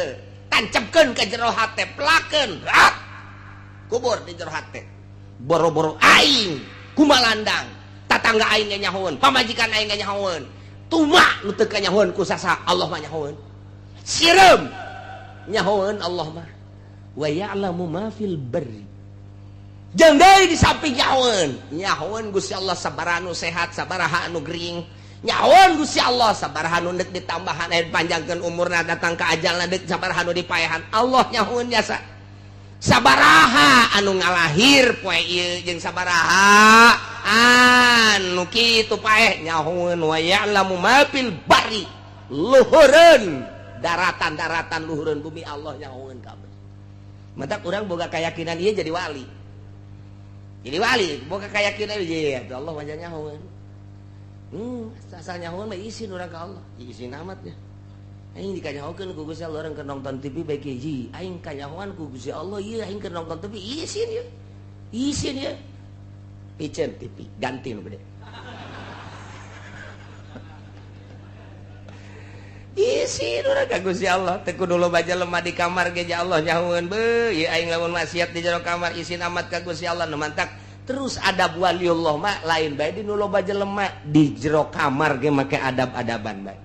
tancapkeun ka jero hate, pelakeun rat kubur di jero hate. Boro-boro aing kumalandang, tatangga aing ge nyahoeun, pamajikan aing ge nyahoeun, tuma nu teu kanyahoeun ku sasa, Allah mah nyahoeun. Sireum nyahoeun Allah mah. Wa ya'lamu ma fil barri, jeung deui di samping nyahoeun, nyahoeun Gusti Allah sabaraha nu sehat, sabaraha anu gering. Nyahoeun Gusti Allah sabaraha nu deuk ditambahan, aya panjangkeun umurna, datang ka ajalna deuk sabaraha nu dipaehan. Allah nyahoeun jasa sabaraha anu ngalahir poe ieu jeung sabaraha anu kitu paeh nyahoeun. Wa ya'lamu ma fil barri, luhureun daratan-daratan, luhureun bumi, Allah nyahoeun kabeh. Matak urang boga keyakinan ieu jadi wali, jadi wali boga keyakinan ieu, Allah wajah nyahoeun. Asal nyahoeun mah isin urang ka Allah. Isin amat ya. Aing dikanyahokeun ku Gusti Allah, urang keur nonton TV bae hiji. Aing kanyahoan ku Gusti Allah ieu, aing keur nonton TV isin ya. Isin ya. Piceun TV, ganti nu gede. Isin urang ka Gusti Allah, teu kudu loba jelema di kamar ge Allah nyahoeun beuh, ieu aing lamun maksiat di jero kamar isin amat ka Gusti Allah. Nu mantak terus adab waliullah mah lain bae di nu loba jelema, di jero kamar ge make adab-adaban bae.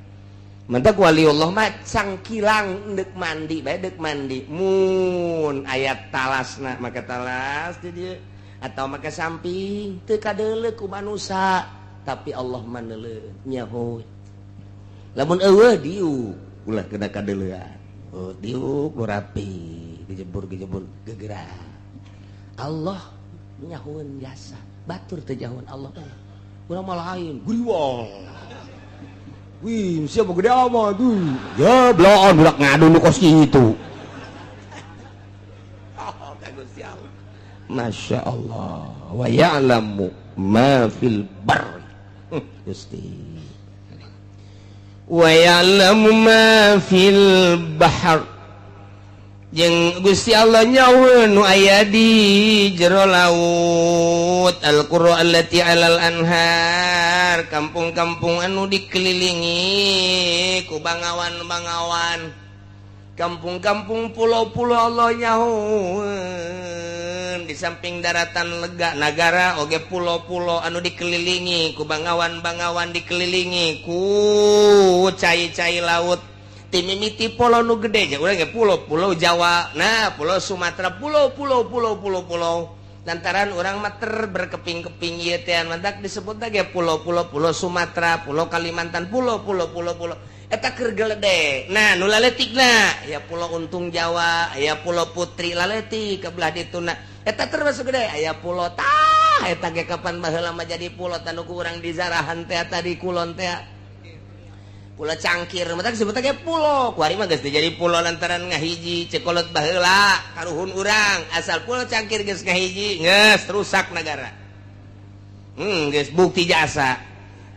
Mantak waliullah mah cangkilang deuk mandi bae, deuk mandi mun aya talasna make talas di dieu atau make samping, teu kadeuleu ku manusa tapi Allah mah neuleuh, nyaho. Lamun eueuh diuk, ulah kena kadeuleuan. Oh, diuk nu rapi, gejebur-gejebur gegerak. Allah nyahoeun jasa, batur teu nyahoeun Allah. Urang mah lain, guriwang. Wih, siapa gede amat tuh. Ya, bloon budak ngadu nu kos kitu. Oh, ka Gusti Allah. Masya Allah. Wa ya'lamu ma fil barri. Gusti. Wa ya'lamu ma fil bahr. Jeung Gusti Allah nyahoeun nu aya di jero laut. Al-qura allati alal anhar, kampung-kampung anu dikelilingi ku bangawan-bangawan, kampung-kampung, pulau-pulau, Allah nyahoeun. Di samping daratan lega nagara oge pulau-pulau anu dikelilingi ku bangawan-bangawan, dikelilingi ku cai-cai laut. Timimiti pulau nu gede aja urang ge, pulau pulau Jawa, nah pulau Sumatera, pulau pulau pulau pulau pulau, lantaran urang mah ter berkeping-keping ieu teh, mantak disebut ge pulau-pulau, pulau Sumatera, pulau Kalimantan, pulau pulau pulau pulau eta keur gelede. Nah, nu laletikna ya pulau Untung Jawa, ya pulau Putri laletik ke belah dituna, eta termasuk gede. Aya pulau tah eta ge kapan baheula mah jadi pulau tanu ku urang di zarahan teh tadi kulon teh, Pulau Cangkir, matak disebut ge pulau. Kuari mah geus jadi pulau lantaran ngahiji. Cekolot baheula karuhun urang, asal Pulau Cangkir geus ngahiji, geus rusak negara. Geus bukti jasa.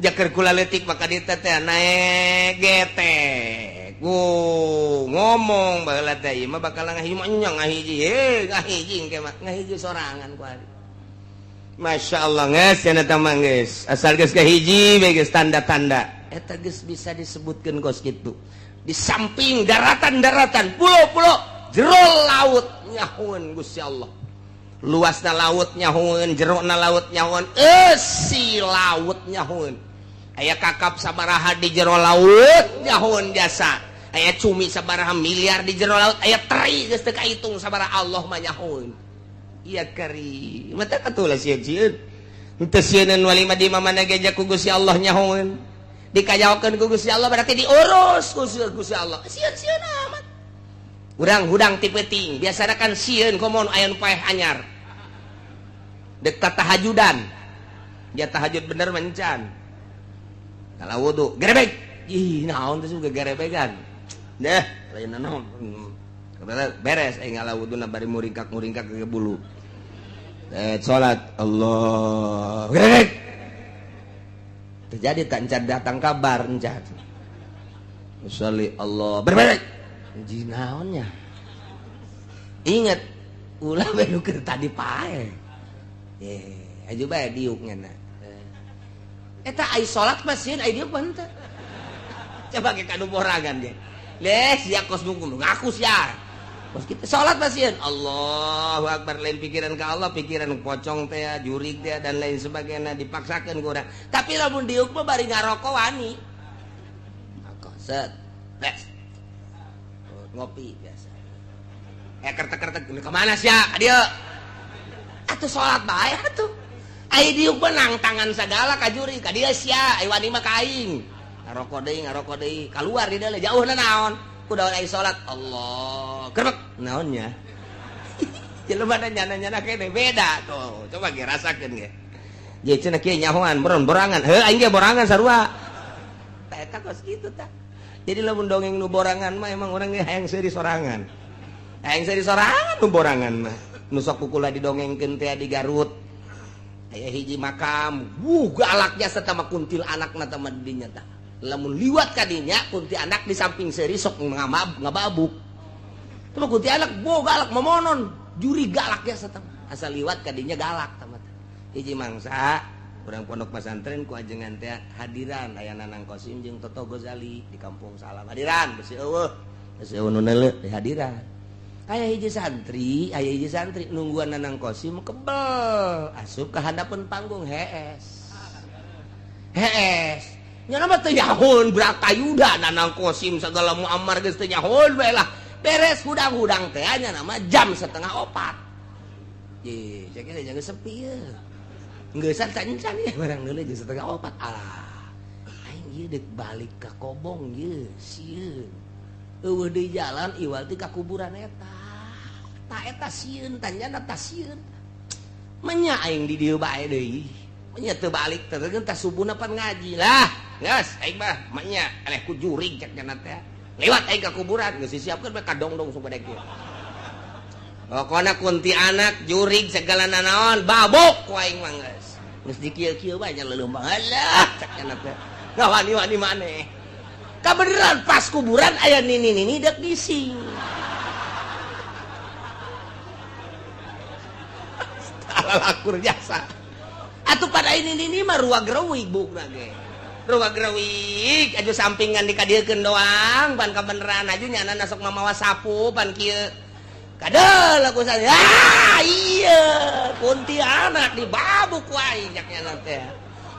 Jaker kula leutik maka dieu teh naek getek. Ngomong baheula teh ieu mah bakal ngahiji mah nya ngahiji, heh ngahiji engke mah ngahiji sorangan ku ari. Masya Allah geus cenah eta mah geus. Asal geus kahiji we geus tanda-tanda. Eta geus bisa disebutkeun kos kitu. Di samping daratan-daratan, pulau-pulau, jero laut nyahoeun Gusti Allah. Luasna laut nyahoeun, jerona laut nyahoeun, eusi laut nyahoeun. Aya kakap sabaraha di jero laut nyahoeun jasa. Aya cumi sabaraha miliar di jero laut, aya teri geus teu kahitung sabaraha, Allah mah nyahoeun. Iya kari. Mata katulah sieun-sieun. Henteu sieuneun wali mah di mana ge ku Gusti Allah nyahoeun. Dikajaokeun ku Gusti Allah berarti diurus ku Gusti Allah. Sieun-sieun amat. Urang hudang ti peuting, biasana kan sieun komo aya nu paeh anyar. Dek tahajudan. Dia tahajud bener mencan. Kalau wudu, gerebek. Ih, naon teh juga gerebegan. Deh, lain naon. Beres aing ngala wuduna bari muringkak-muringkak ke bulu. Salat Allah. Gerebek. Terjadi tak encan datang kabar encan. Usolli Allah. Berbalik. Jinaonnya. Ingat ulah bae nu keur tadi pae. Aja bae diuk ngana. Eta ai salat mah sieun ai diuk mah henteu. Coba ke kanu borangan ge. Leh sia kos nu ngaku sia. Kos kita salat mah sieun. Allahu akbar, lain pikiran ka Allah, pikiran pocong teh, jurig teh dan lain sebagainya dipaksakeun ku urang. Tapi lamun diuk mah bari ngarokok wani. Rokok set. Bes. Ngopi biasa. Kertek-kertek kemana sia? Ka dieu. Atuh salat bae atuh. Ai diuk mah nang tangan sagala ka juri, ka dieu sia, ai wani mah ka aing. Ngarokok deui, kaluar di dalam jauhna naon? Kudu ai salat. Allah. Kerbek naonnya? Jelema na nyana-nyana kene beda tuh. Coba ge rasakeun ge. Ye cenah kieu nyahoan beron borangan. Heuh aing ge borangan sarua. Tah eta kos kitu tah. Jadi lamun dongeng nu borangan mah emang urang ge hayang seuri sorangan. Hayang seuri sorangan nu borangan mah. Nu sok kukula didongengkeun teh di Garut. Aya hiji makam, wuh galak jasa tama kuntil anakna tama dinya tah. Lamun liwat ka dinya kunti anak di samping seuri sok ngababuk. Tah kunti anak bo galak momonon, juri galak jasa tama. Asal liwat ka dinya galak tama. Hiji mangsa urang pondok pesantren ku ajengan teh hadiran aya Nanang Kosim jeung Toto Gozali di Kampung Salam. Hadiran besi eueuh. Besi eueuh nu neuleuh di hadiran. Aya hiji santri nungguan Nanang Kosim kebel asup ke handapeun panggung hees. Hees. Nya mah teu nyahoeun Bratayuda Nanang Kosim segala Muammar geus teu nyahoeun bae lah. Beres hudang-hudang teh nya nama jam 3.30. Ye, cek ge jangan sepi ye. Geus encan ya barang deuleu jam 3.30. Alah. Aing ieu deuk balik ka Kobong ye, sieun. Eueuh deui jalan iwal ti ka kuburan eta. Ta eta sieun tanyana ta sieun. Menya aing di dieu bae deui. Menya teu balik teh tah subuhna pan ngaji lah. Geus aing mah menya eleh ku jurig cek nya teh. Lewat aing ka kuburan geus disiapkeun bae kadongdong supaya kieu. Pokona kunti anak jurig segala nanaon babuk ku aing mah geus. Geus dikieu-kieu bae nya leuleum alah cek nya teh. Ngawani-wani maneh. Kabeneran pas kuburan aya nini-nini dek gising. Lakur jasa. Atuh pada ini nini mah ruag reuwig bukna ge. Ruag reuwig aju sampingan dikadiekeun doang pan kabeneran aju nyana sok mamawa sapu pan kieu. Kadel aku saya. Ah iya kuntilanak dibabuk ku aing cak nyana teh.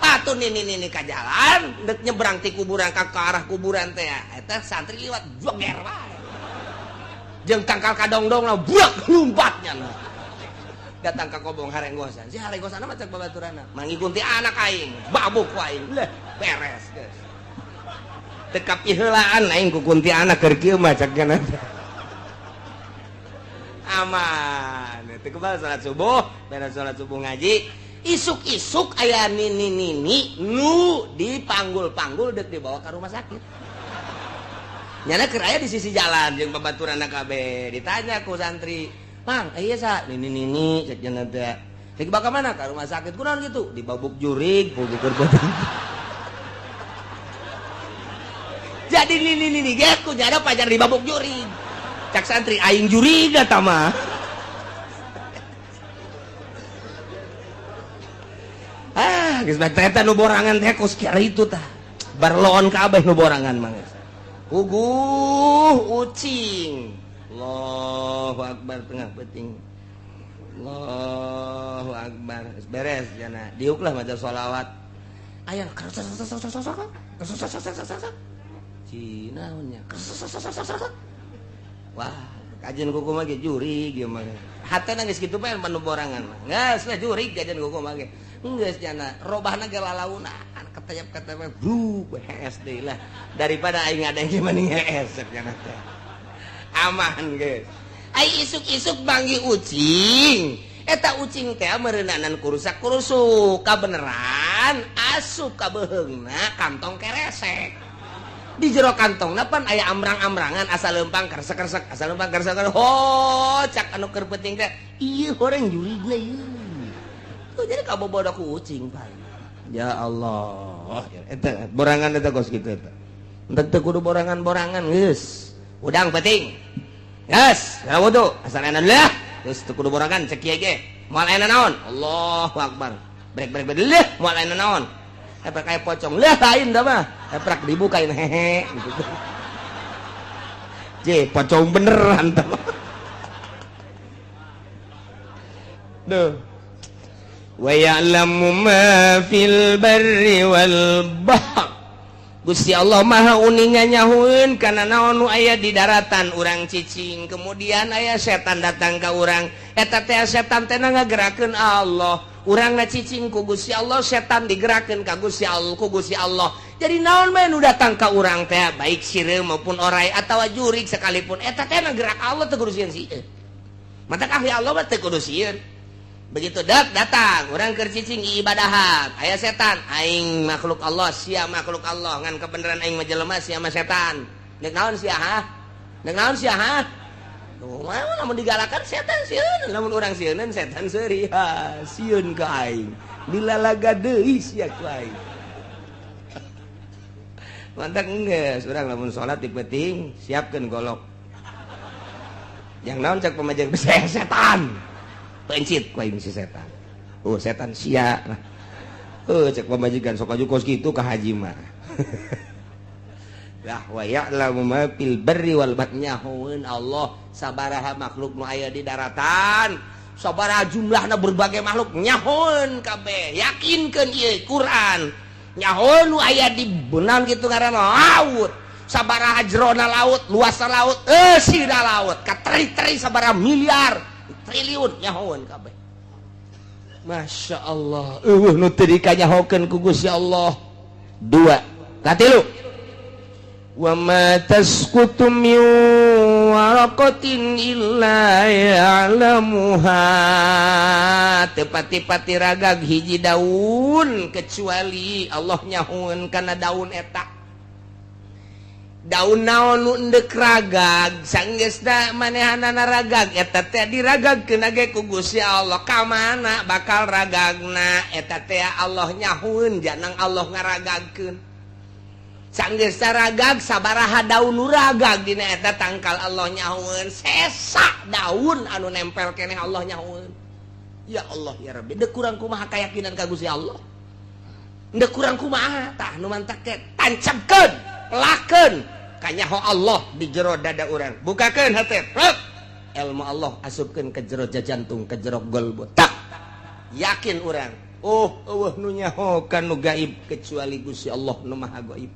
Atuh nini-nini ka jalan dek nyebrang ti kuburan ka arah kuburan teh eta santri liwat joger wae. Jeung tangkal kadongdong lah buak lumpat nyana. Datang ka Kobong harenggosan. Si harenggosan mah cek babaturanna. Mangikuti anak aing, babuk ku aing. Leh, beres geus. Teu kapiheulaan aing ku kunti anak keur kieu mah cek nya. Aman. Teu kebal salat subuh, beres salat subuh ngaji. Isuk-isuk aya nini-nini nu dipanggul-panggul dek dibawa ke rumah sakit. Nyana keur aya di sisi jalan jeung babaturanna kabeh. Ditanya ku santri, "Mang, iya sa nini-nini cek nya teh." Rek dibawa ka mana? Ka rumah sakit. Kunaon gitu? Dibabuk jurig, bubuk beuteung. Jadi nini ge ku nyada pajar dibabuk jurig. Cak santri aing jurig eta mah. Ah, geus bae eta nu borangan teh kos kitu tah. Barloon kabeh nu borangan mah geus. Uguh ucing. Allahu akbar tengah peuting. Allahu akbar. Beres jana. Diuklah maca sholawat. Aya Cina nya. Wah, kajian kuku mah ge jurig ieu mah. Hatena geus kitu bae manu borangan mah. Geus lah jurig kajian kuku mah ge. Geus jana robahna ge lalaunan ketayap-ketayap bru hees deui lah. Daripada aing ngadeng mending hees jana teh. Aman geus. Ai isuk-isuk banggi ucing. Eta ucing teh meureunanan kurusak-kurusuk kabeneran asup ka beuheungna kantong keresek. Di jero kantongna pan aya amrang-amrangan asal lempang kersek-kersek asal lempang kersek-kersek. Ho cak anu keur penting teh ieu horeng jurigna ieu. Tuh jadi kabobodo ku ucing pan. Ya Allah, eta borangan eta kos kitu eta. Entek teu kudu borangan-borangan geus. Udang penting. Yes, ya wudu asal enak lah. Geus teu kudu borangan cek kieu ge. Moal aya naon? Allahu akbar. Brek brek brek leuh moal aya naon? Eprak kayak pocong lah lain dah mah. Eprak dibukain hehe gitu. Je, pocong beneran tah. Duh. Wa ya'lamu ma fil barri wal bahr. Gusti Allah Maha uninga nyahueun kana naon nu aya di daratan urang cicing. Kemudian aya setan datang ka urang. Eta teh setan teh ngagerakeun Allah. Urang na cicing ku Gusti Allah, setan digerakeun ka Gusti Allah, ku Gusti Allah. Jadi naon bae nu datang ka urang teh baik sireum maupun orai atawa jurig sekalipun eta teh gerak Allah teu kudu sieun sieun. Matak ahli Allah mah teu kudu sieun. Begitu dak datang urang keur cicing ibadahan, aya setan, aing makhluk Allah, sia makhluk Allah, ngan kebenaran aing mah jelema sia mah setan. Deuk naon sia ha? Deuk naon sia ha? Tuh, lamun digalakan setan sieun, lamun urang sieunan setan seuri, ha, sieun ka aing. Dilalaga deui sia ku aing. Mantak geus urang lamun salat di peuting siapkeun golok. Yang naon cak pamajeng setan. Pencit ku aing si setan. Oh, setan sia. Oh, cek pamajikan sok aju kos kitu ka haji mah. Lah wa ya'lamu ma fil barri wal bahri nyahoeun Allah sabaraha makhluk nu aya di daratan, sabaraha jumlahna berbagai makhluk nyahoeun kabeh. Yakinkeun ieu Quran. Nyahoeun nu aya di beunang kitu ngaranna laut. Sabaraha jerona laut, luasna laut, eusina laut, kateri-teri sabaraha miliar triliun nyahoeun kabeh. Masya Allah, eueuh nu teu dikanyahokeun ku Gusti Allah. Dua, katilu. Wa ma tasqutu min waraqatin illa ya'lamuha. Teu pati-pati ragag hiji daun kecuali Allah nyahoeun kana daun eta. Daun naon nu endek ragag sanggeusna manehanana ragag eta teh diragagkeun ge ku Gusti Allah ka mana bakal ragagna eta teh Allah nyahueun janang Allah ngaragagkeun sanggeusna ragag sabaraha daun nu ragag dina eta tangkal Allah nyahueun sesa daun anu nempel keneh Allah nyahueun. Ya Allah ya Rabbi, deuk kurang kumaha kayakinan ka Gusti Allah, deuk kurang kumaha tah nu mantak teh tancapkeun laken kanyaho Allah di jero dada urang, bukakeun hate rek ilmu Allah asupkeun ke jero jantung ke jero golbu tak yakin urang oh eueuh nu nyaho ka nu gaib kecuali Gusti Allah nu maha gaib.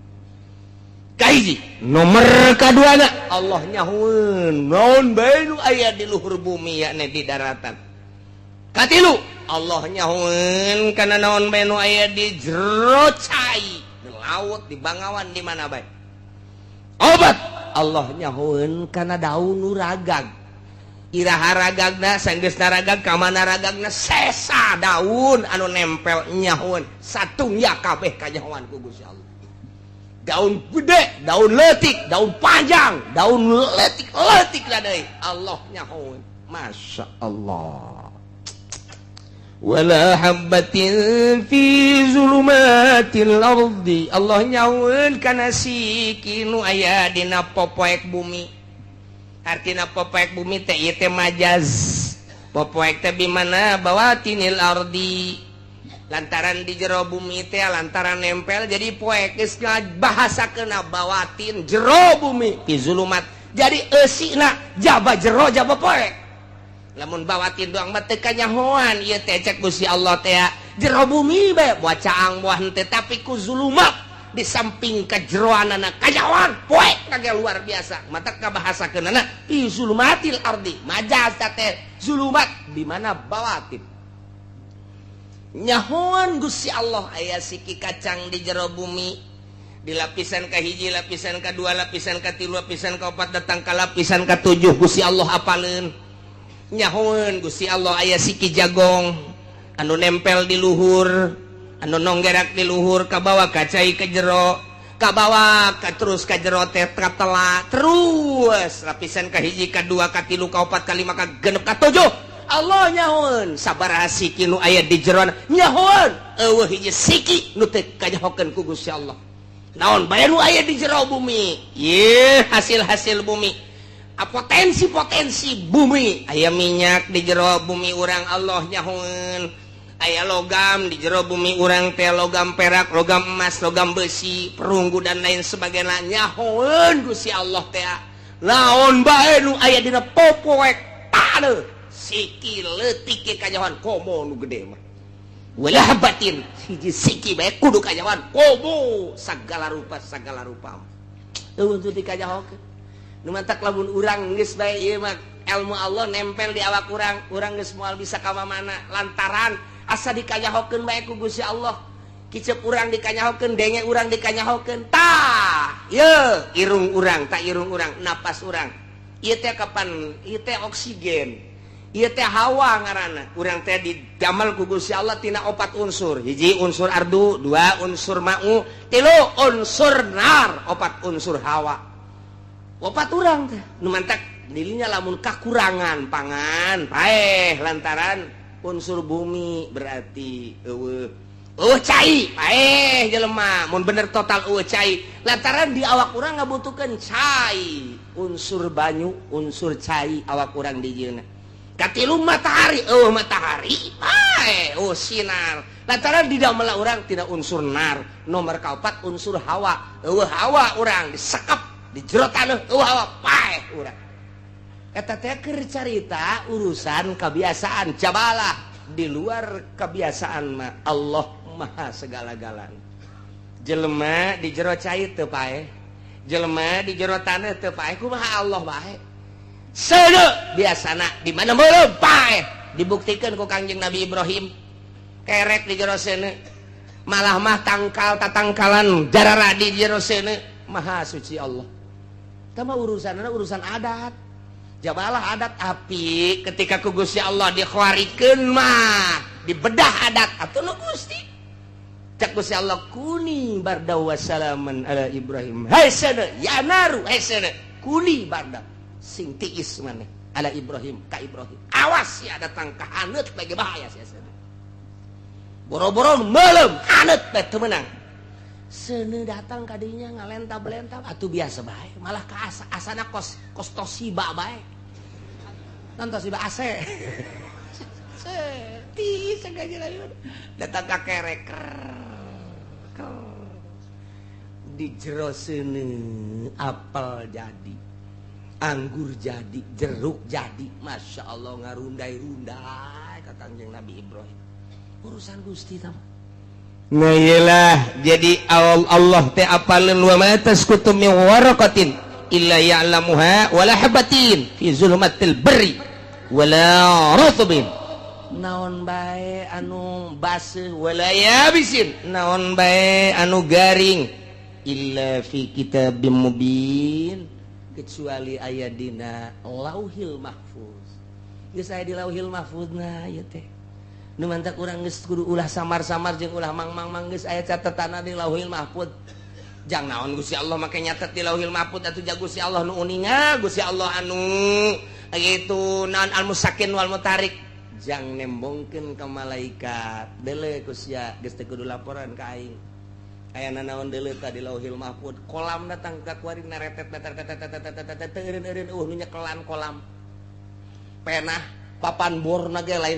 Kahiji nomor kaduana Allah nyahoeun naon bae nu aya di luhur bumi yakni di daratan. Katilu Allah nyahoeun kana naon bae nu aya di jero cai, di laut, di bangawan, di mana bae. Obat Allah nyahoeun kana daun nu ragag. Iraha ragagna sanggeusna ragag ka mana ragagna sesa daun anu nempel nyahoeun satungya kabeh kanyahoan ku Gusti Allah. Daun gede, daun leutik, daun panjang, daun leutik-leutik lah deui Allah nyahoeun. Masya Allah. Wala habbatin fi zulumatil ardi, Allah nyahoeun kana siki nu aya dina popoek bumi. Artina popoek bumi teh ieu teh majaz, popoek teh bimana bawatinil ardi, lantaran di jero bumi teh, lantaran nempel jadi poek. Geus bahasa kena bawatin jero bumi, fi zulumat, jadi eusina jaba jero jaba poek. Lamun bawatin doang mah teu kanyahoan ieu teh. Cek Gusti Allah teh jero bumi bae, buah caang, buah henteu, tapi ku zulumat di samping kejeroanana kanyahoan poek kage luar biasa. Mata kabahasakeunana fi zulumatil ardi, majaz teh zulumat di mana bawatin. Nyahoan Gusti Allah aya siki kacang di jero bumi, di lapisan ke hiji, lapisan ke dua, lapisan ke tilu, lapisan ke opat, datang ke lapisan ke tujuh, Gusti Allah apaleun. Nyahoan Gusti Allah aya siki jagong anu nempel di luhur, anu nonggerak di luhur, kabawa kacai ke jero, kabawa ka terus ka jero teh katela terus lapisan ke hiji, ke dua, ke tilu, ke opat, ke lima, ke genep, ke tujuh. Allah nyahoan sabaraha siki nu aya di jero. Nyahoan euweuh hiji siki nu teu kanyahokeun ku Gusti Allah. Naon bae nu aya di jero bumi ye, hasil-hasil bumi, potensi-potensi bumi, aya minyak di jero bumi urang, Allah nyahoan aya logam di jero bumi urang teh, logam perak, logam emas, logam besi, perunggu, dan lain sebagainya. Nyahoan Gusti Allah teh naon bae nu aya dina popoek, taneuh siki leutik ge kanyahoan, komo nu gede mah. Wala habbatin, hiji siki bae kudu kanyahoan, komo sagala rupa, sagala rupa euweuh teu dikanyahokeun. Nu mantak lamun urang geus bae ieu mah ilmu Allah nempel di awak urang, urang geus moal bisa ka mana, lantaran asa dikanyahokeun bae ku Gusti Allah. Kicep urang dikanyahokeun, denge urang dikanyahokeun, tah ye irung urang, tak irung urang, napas urang ieu teh kapan, ieu teh oksigen, ieu teh hawa ngaranna. Urang teh didamel ku Gusti Allah tina opat unsur: hiji unsur ardu, dua unsur ma'u, tilu unsur nar, opat unsur hawa. Opat urang teh. Nu mantak dirinya lamun kakurangan pangan paeh lantaran unsur bumi, berarti euweuh euweuh cai, paeh jelema mun bener total euweuh cai, lantaran di awak urang ngabutuhkeun cai, unsur banyu, unsur cai awak urang di jieuna. Katilu matahari, euweuh matahari paeh, euweuh sinar, lantaran di dalam urang tidak unsur nar. Nomor kaopat unsur hawa, euweuh hawa urang disekep di jero taneuh, euweuh hawa paeh urang. Eta teh keur carita urusan kebiasaan. Jabalah di luar kebiasaan mah Allah maha segala-galana. Jelema di jero cai teu paeh, jelema di jero taneuh teu paeh, kumaha Allah bae? Seuneu biasana di mana meureum paeh. Dibuktikan ku Kangjeng Nabi Ibrahim, kerek di jero seuneu, malah mah tangkal tatangkalan jarara di jero seuneu. Maha suci Allah. Tama urusan urusan adat, jabalah adat api ketika ku Gusti Allah dikhawarikeun mah dibedah adat atuh nu Gusti. Cek Gusti Allah, kuni barda wassalaman ala Ibrahim. Hai seuneu ya naru, hai seuneu, kuni barda, sing tiis maneh, ala Ibrahim, ka Ibrahim. Awas ya datang ka haneut bagi bahaya sia seuneu. Boro-boro meuleum, haneut bae teu meunang. Seuneu datang kadinya ngalentap-lentap atuh biasa bae, malah ka asa, asana kos kos Toshiba bae. Non Toshiba AC. Tiis sengaja datang ka kerek di jero seuneu, apel jadi, anggur jadi, jeruk jadi, masya Allah, ngarundai-rundai ka Kangjeng Nabi Ibrahim. Urusan Gusti tah. Nah iyalah, jadi Allah teh apaleun wa ma tasqutu min waraqatin illa ya'lamuha wala habatin fi zulumatil barri wala rutbin, naon bae anu baseuh, wala yabisin, naon bae anu garing, illa fi kitabim mubin, kecuali aya dina Lauhil Mahfuz. Geus aya di Lauhil Mahfuz. Nah ieu teh nu mantak urang geus kudu ulah samar-samar jeung ulah mang-mang-mang. Geus aya catetanna di Lauhil Mahfuz. Jang naon Gusti Allah make nyatet di Lauhil Mahfuz atuh? Ja Gusti Allah nu uninga, Gusti Allah anu itu naon, al musakin wal mutarik. Jang nembongkeun ka malaikat deuleu ku sia geus teu kudu laporan ka aing. Aya nanaon deuleu ka di Lauhil Mahfud. Kolam datang ka kuari naretet tetet teu eureun-eureun eueuh nu nyekelan kolam. Penah papan bor na ge lain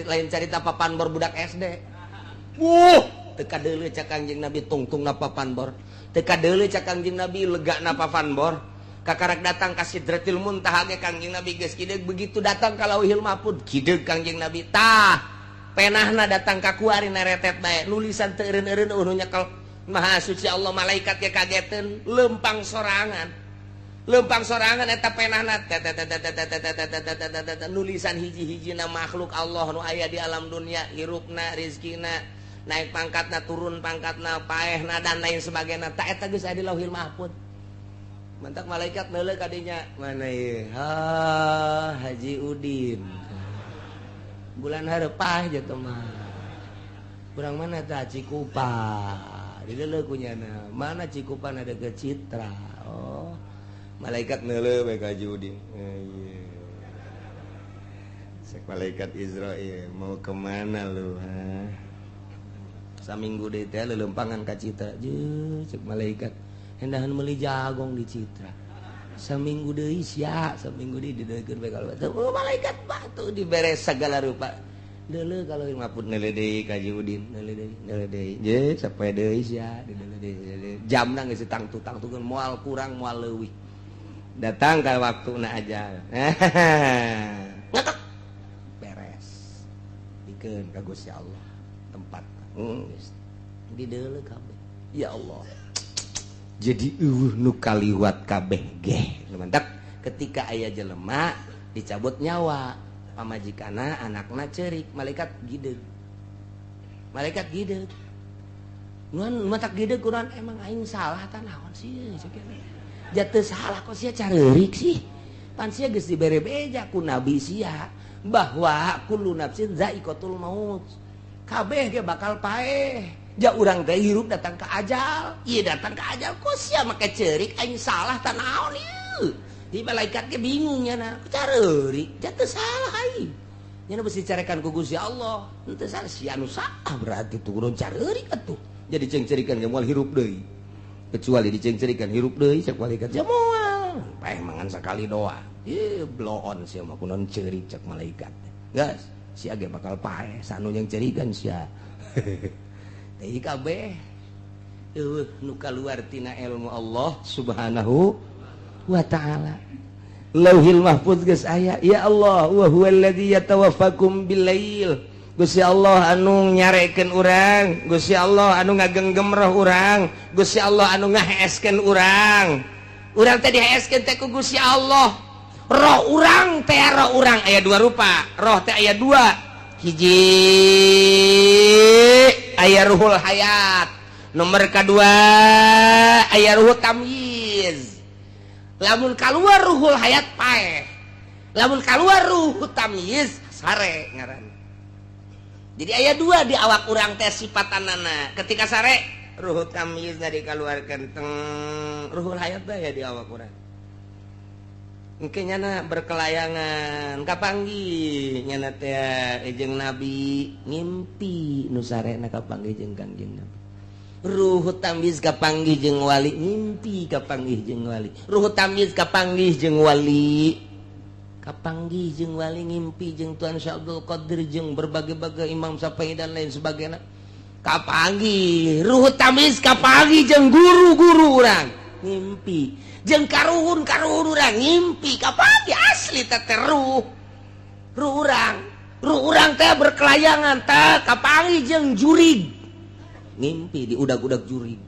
lain carita papan bor budak SD. Wuh, teu kadeuleu cak Kangjeng Nabi tungtungna papan bor. Teu kadeuleu cak Kangjeng Nabi legana papan bor. Kakarak datang ka Sidratil Muntaha ge Kangjeng Nabi geus kideug, begitu datang ka Lauhil Mahfud kideug Kangjeng Nabi. Tah, penahna datang ka kuari naretet bae, nulisan teu eureun-eureun eueuh nu nyekel. Maha suci Allah, malaikat ge kageteun, lempang sorangan. Lempang sorangan eta penahna nulisan hiji-hijina makhluk Allah nu aya di alam dunia, hirupna, rizkina, naik pangkatna, turun pangkatna, paehna dan lain sebagainya. Tak eta geus aya di Lauhil Mahfud. Mantak malaikat neuleuh kadinya, mana ieu? Ha, Haji Udin. Bulan hareup aja tuh mah. Kurang mana tah Cikupa. Dideuleu kunyana. Mana Cikupa ada ke Citra. Oh. Malaikat neuleuh bae ka Haji Udin. Ieu. Sek malaikat Israel mau kemana lu, ha? Saminggu deui teh leuleumpangan ka Citra. Jeung cek malaikat hendahan meuli jagong di Citra. Saminggu deui sia, saminggu deui dideuleukeun bae kalau oh, malaikat batu dibere segala rupa. Deuleu kalau maput neuleuh deui ka Haji Udin, neuleuh deui, neuleuh deui. Je sapoe deui sia, dideuleuh deui. Jamna geus tangtu-tangtukeun moal kurang moal leuwih. Datang ka waktuna aja. Ngetek. Beres. Dikeun ka Gusti Allah tempat. Geus dideuleu kabeh. Ya Allah. Jadi eueuh nu kaliwat kabeh geh. Mantap ketika aya jelema dicabut nyawa, pamajikana anakna ceurik, malaikat gideug. Malaikat gideug. Nuan matak gideug kunaon emang aing salah tah naon sih cek jatuh salah kok sia careurik sih. Pan sia geus dibere beja ku nabi sia bahwa kullu nafsin zaiqatul maut. Kabeh ge bakal paeh. Ja urang teh hirup datang ke ajal. Ieu datang ke ajal kok sia make ceurik aing salah tah naon ieu. Di malaikat ge bingung nya careurik jatuh salah aing. Nya besi carekan ku Gusti Allah. Henteu salah sia nu salah berarti turun careurik atuh. Jadi cengcerikan ge moal hirup deui. Kecuali dicengcerikan hirup deui cek malaikat sia moal. Paeh mangan sakali doa. Ieu bloon sia mah kunaon ceurik cek malaikat. Geus sia ge bakal paeh sanu yang cerikan sia. Teh kabeh eueuh nu kaluar tina ilmu Allah Subhanahu wa ta'ala. Lauhil Mahfuz geus aya. Ya Allah, wa huwallazi yatawaffakum billail. Gusti Allah anu nyarekeun urang, Gusti Allah anu ngagenggem roh urang, Gusti Allah anu ngaheeskeun urang. Urang teh diheeskeun teh ku Gusti Allah. Roh urang teh roh urang aya dua rupa. Roh teh aya dua. Hiji aya ruhul hayat, nomor kedua aya ruhul tamyiz. Lamun keluar ruhul hayat paeh, lamun keluar ruh tamyiz sare ngaran. Jadi aya dua di awak urang teh sifatanana. Ketika sare ruh tamyiz dikeluarkan teng ruhul hayat ya di awak urang. Engke nyana berkelayangan kapanggih nyana teh jeung nabi ngimpi nu sarena kapanggih jeung Kangjeng Nabi. Ruh tamyiz kapanggih jeung wali ngimpi kapanggih jeung wali. Ruh tamyiz kapanggih jeung wali. Kapanggih jeung wali ngimpi jeung Tuan Syekh Abdul Qadir jeung berbagai-bagai Imam Syafi'i dan lain sebagainya. Kapanggih ruh tamyiz kapanggih jeung guru-guru urang ngimpi jeung karuhun-karuhun urang ngimpi kapanggih asli teh ruh. Ruh urang, ruh urang teh berkelayangan teh kapanggih jeung jurig. Ngimpi di udag-udag jurig.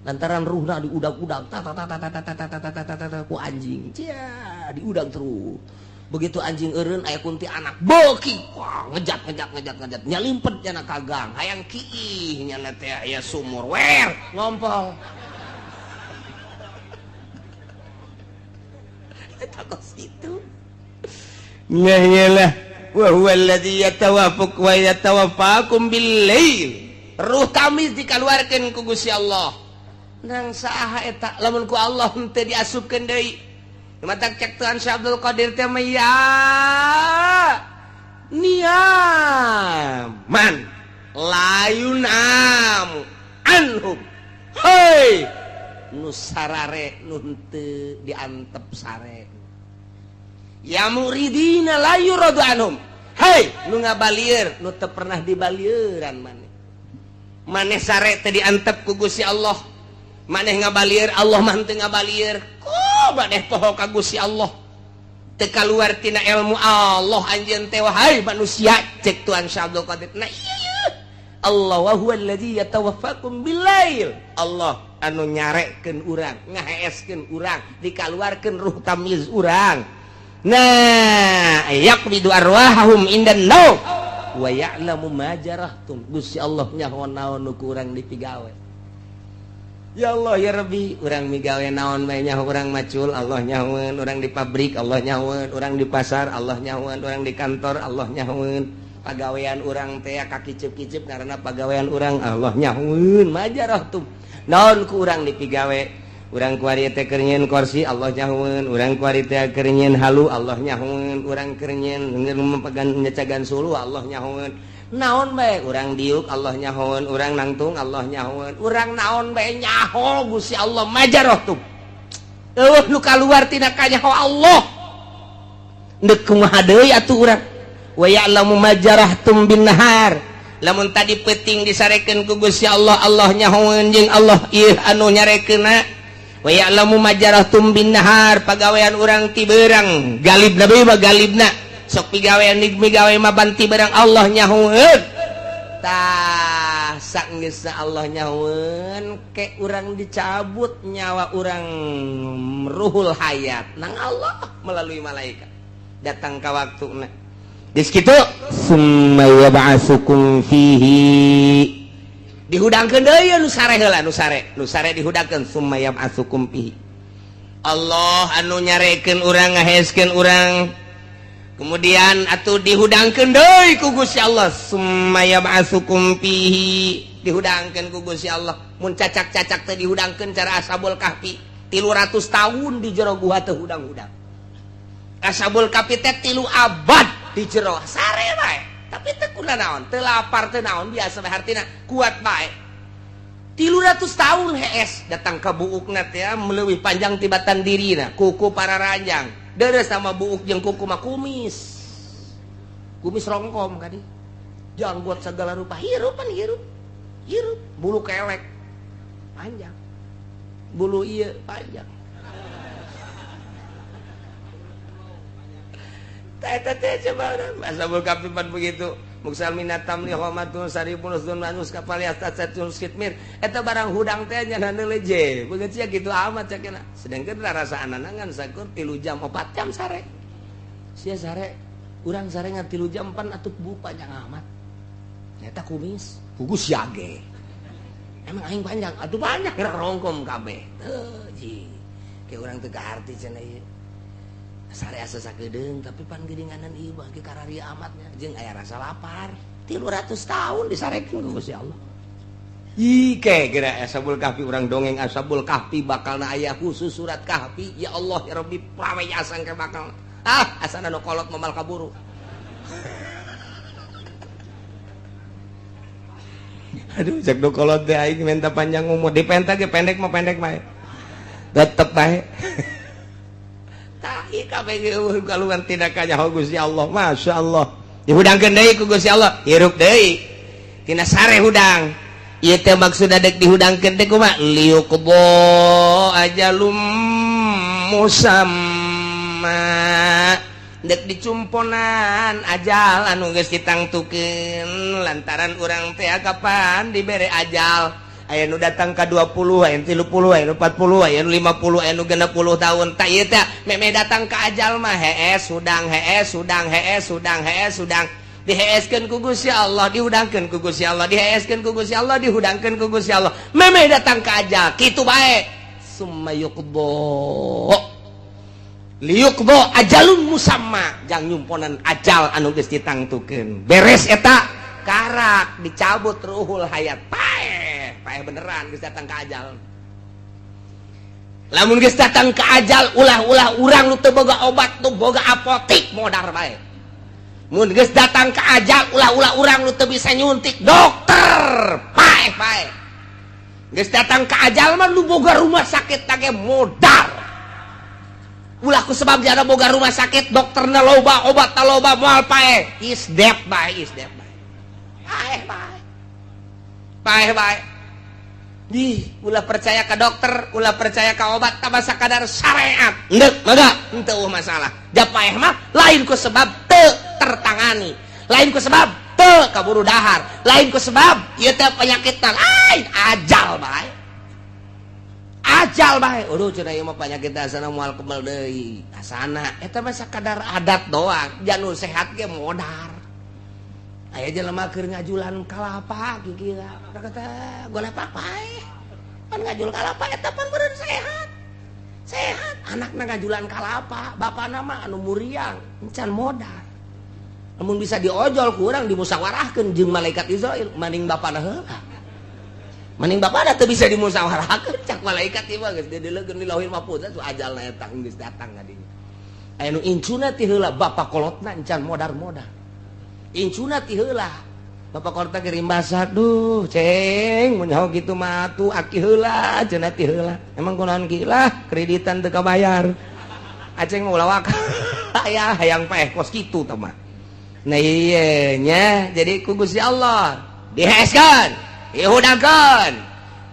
Lantaran ruhna di udag-udag ta ta ta ta ta ta ta ta ta ta ta ku anjing. Cia, diudag terus. Begitu anjing eureun aya kunti anak beuki wah ngejat ngejat ngejat ngejat nyalimpet nyana ka gang hayang kiih nyana teh aya sumur wer ngompol. Eta kos kitu. Nya iyalah wa huwa alladzi yatawaffaq wa yatawaffakum bil lail. Ruh tamyiz dikaluarkeun ku Gusti Allah. Nang saha eta lamun ku Allah henteu diasupkeun deui. Matak cek Tuhan Syekh Abdul Qadir teh mah ya Niyaman la yunamu anhum. Hei, nu sarare nu henteu diantep sare. Ya muridina la yuradu anhum. Hei, nu ngabalieur nu teu pernah dibalieuran. Maneh maneh sare teu diantep ku Gusti Allah. Maneh ngabalieur, Allah mah teu ngabalieur. Kok maneh poho ka Gusti Allah? Teu kaluar tina ilmu Allah anjeun teh, wahai manusia, cek Tuhan Syekh Abdul Qadir. Nah iya, Allah wa huwa allazi yatawaffakum billail. Allah anu nyarekeun urang, ngaheeskeun urang, dikaluarkeun ruh tamyiz urang. Nah, yaqbidu arwahahum indan naum wa ya'lamu ma jarahtum. Gusti Allah nyaho naon nu ku urang dipigawe. Ya Allah ya Rabbi, urang migawe naon bae nyaho. Urang macul, Allah nyahoeun. Urang di pabrik, Allah nyahoeun. Urang di pasar, Allah nyahoeun. Urang di kantor, Allah nyahoeun. Pagawean urang teh kakiceup-kiceup karena pagawean urang, Allah nyahoeun. Majarahtum, naon ku urang dipigawe. Urang kuari teh keur nyieun kursi, Allah nyahoeun. Urang kuari teh keur nyieun halu, Allah nyahoeun. Urang keur nyieun memegan nyecagan suluh, Allah nyahoeun. Naon bae urang diuk, Allah nyahoeun. Urang nangtung, Allah nyahoeun. Urang naon bae nyaho Gusti Allah. Majarahtum, euweuh nu kaluar tina kanyaho Allah. Deuk kumaha deui atuh urang? Wa ya'lamu ma jarahtum bin nahar. Lamun tadi peuting disarekeun ku Gusti Allah, Allah nyahoeun jeung Allah ieu anu nyarekeunna. Wa ya'lamu ma jarahtum bin nahar, pagawean urang ti beurang, galibna bae mah, galibna sok pigawean migawe mah banti beurang, Allah nyahoeun. Tah, sanggeusna Allah nyahoeun, ke urang dicabut nyawa urang, ruhul hayat nang Allah melalui malaikat datang ka waktuna. Geus kitu, summa yab'atsukum fihi, dihudangkeun deui nu sare heula, nu sare, nu sare dihudangkeun. Summa yab'atsukum fihi. Allah anu nyarekeun urang, ngaheskeun urang, kemudian atuh dihudangkeun deui ku Gusti Allah. Summa yab'atsukum fihi, dihudangkeun ku Gusti Allah. Mun cacak-cacak teh dihudangkeun cara Ashabul Kahfi, 300 tahun di jero gua teh hudang-hudang. Ashabul Kahfi teh 3 abad di jero sare bae, tapi teu kuna naon, teu lapar, teu naon, biasa bae, hartina kuat bae. 300 tahun hees, datang ke buukna teh meleuwih panjang tibatan dirina, kuku pararanjang, deres sama buuk jeung kuku mah, kumis kumis rongkom kadi, janggot segala rupa, hirup pan hirup hirup, bulu kelek panjang, bulu iya panjang. Ashabul Kahfi begitu muksal minat tamli homatun saripun usdun manus kapal yastatun skitmir. Eta barang hudang teh nya leje begitu ya, gitu amat cakena. Sedangkan rasa anangan sakur 3 jam 4 jam sare sia sare, urang sare ngan 3 jam pan atuh bu panjang amat eta kumis kugus yage. Emang aing panjang atuh, panjang gerak rongkom kabeh teu ji kayak urang teu kaharti cenah ieu sare asa sakedeung, tapi pan geuninganan ieu bagi kararia amatnya jeung aya rasa lapar. 300 tahun disarekeun ku Gusti Allah. Ih, ke geura Ashabul Kahfi, urang dongeng Ashabul Kahfi bakalna aya khusus surat Kahfi. Ya Allah ya Rabbi, prawe asang ke bakal ah asana nu kolot momal kaburu. Aduh, cek nu kolot teh aing minta panjang umur, dipenta ge pendek mah pendek bae, tetep bae. Kaluar tidak kanyaho Gusti Allah. Masya Allah, dihudangkeun deui ku Gusti Allah, hirup deui tina sare hudang. Ieu teh maksudna dek dihudangkeun teh kumaha? Liyuqdo ajalum musamma, dek dicumponan ajal anu geus ditangtukeun, lantaran urang teh kapan dibere ajal. Aya nu datang ka 20, aya nu 30, aya nu 40, aya nu 50, aya nu 60 tahun. Tak ieu teh meme datang ka ajal mah hees hudang, hees hudang, hees hudang, hees hudang, diheeskeun ku Gusti Allah, dihudangkeun ku Gusti Allah, diheeskeun ku Gusti Allah, dihudangkeun ku Gusti Allah, meme datang ka ajal kitu bae. Summa yuqdo, liyuqdo ajalun musamma, jang nyumponan ajal anu geus ditangtukeun. Beres eta karak dicabut ruhul hayat, paeh paeh beneran geus datang ka ajal. Lamun geus datang ka ajal, ulah-ulah urang nu teu boga obat, nu boga apotik, modar bae. Mun geus datang ke ajal ulah-ulah urang nu teu bisa nyuntik dokter paeh paeh. Geus datang ke ajal mah nu boga rumah sakit tage modar. Ulah ku sebab jana boga rumah sakit dokterna loba obatna loba moal paeh. Is dead bae, is dead bae. Paeh bae. Paeh bae. Di ulah percaya ke dokter, ulah percaya ke obat, tambah sakadar syariat. Endek, mangga, henteu masalah. Ja paeh mah lain ku sebab teu tertangani, lain ku sebab teu kaburu dahar, lain ku sebab ieu teh penyakit lain, ajal bae. Ajal bae. Aduh cenah ieu mah penyakit asana moal kebal deui. Asana eta mah sakadar adat doang, jan nu sehat ge modar. Aya jelema keur ngajulan kalapa kikira kata golepak paeh. Pan ngajul kalapa eta pan beureun sehat. Sehat anakna ngajulan kalapa, bapana mah anu muriang, encan modar. Lamun bisa diojol ku urang dimusyawarahkeun jeung malaikat Israil, maning bapana heula. Maning bapana teu bisa dimusyawarahkeun cak malaikat ieu mah geus dideleukeun di Lauhil Mahfuz tu ajalna eta geus datang ka dinya. Aya nu incuna ti heula bapa kolotna encan modar-modar. Incuna ti heula bapak kolotna ge rimbasa, duh ceng mun nyaho kitu mah atuh aki heula cenah ti heula. Emang kunaon ki lah kreditan teu kabayar. Aceng mah ulah waka aya hayang paeh kos kitu tah mah. Nah iya nya jadi ku Gusti Allah diheskeun, dihudangkeun.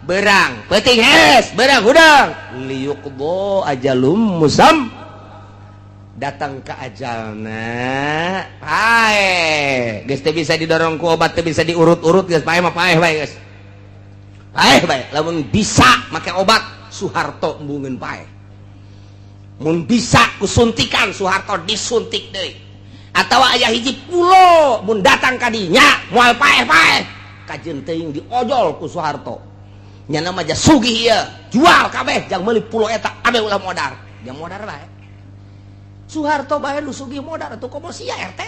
Berang peuting hes, berang hudang. Liyuqdo ajalum musam. Datang ke ajalna paeh. Geus teu bisa didorong ku obat, teu bisa diurut-urut geus paeh mah paeh bae geus. Paeh bae lamun bisa make obat Soeharto embungeun paeh. Mun bisa ku suntikan Soeharto disuntik deui. Atawa aya hiji pulo mun datang ka dinya moal paeh-paeh. Kajeun teuing diojol ku Soeharto. Nyana mah ja sugih ieu, jual kabeh jang meuli pulo eta kabeh ulah modar. Jang modar bae. Soeharto bae nu sugih modar atuh komo sia RT.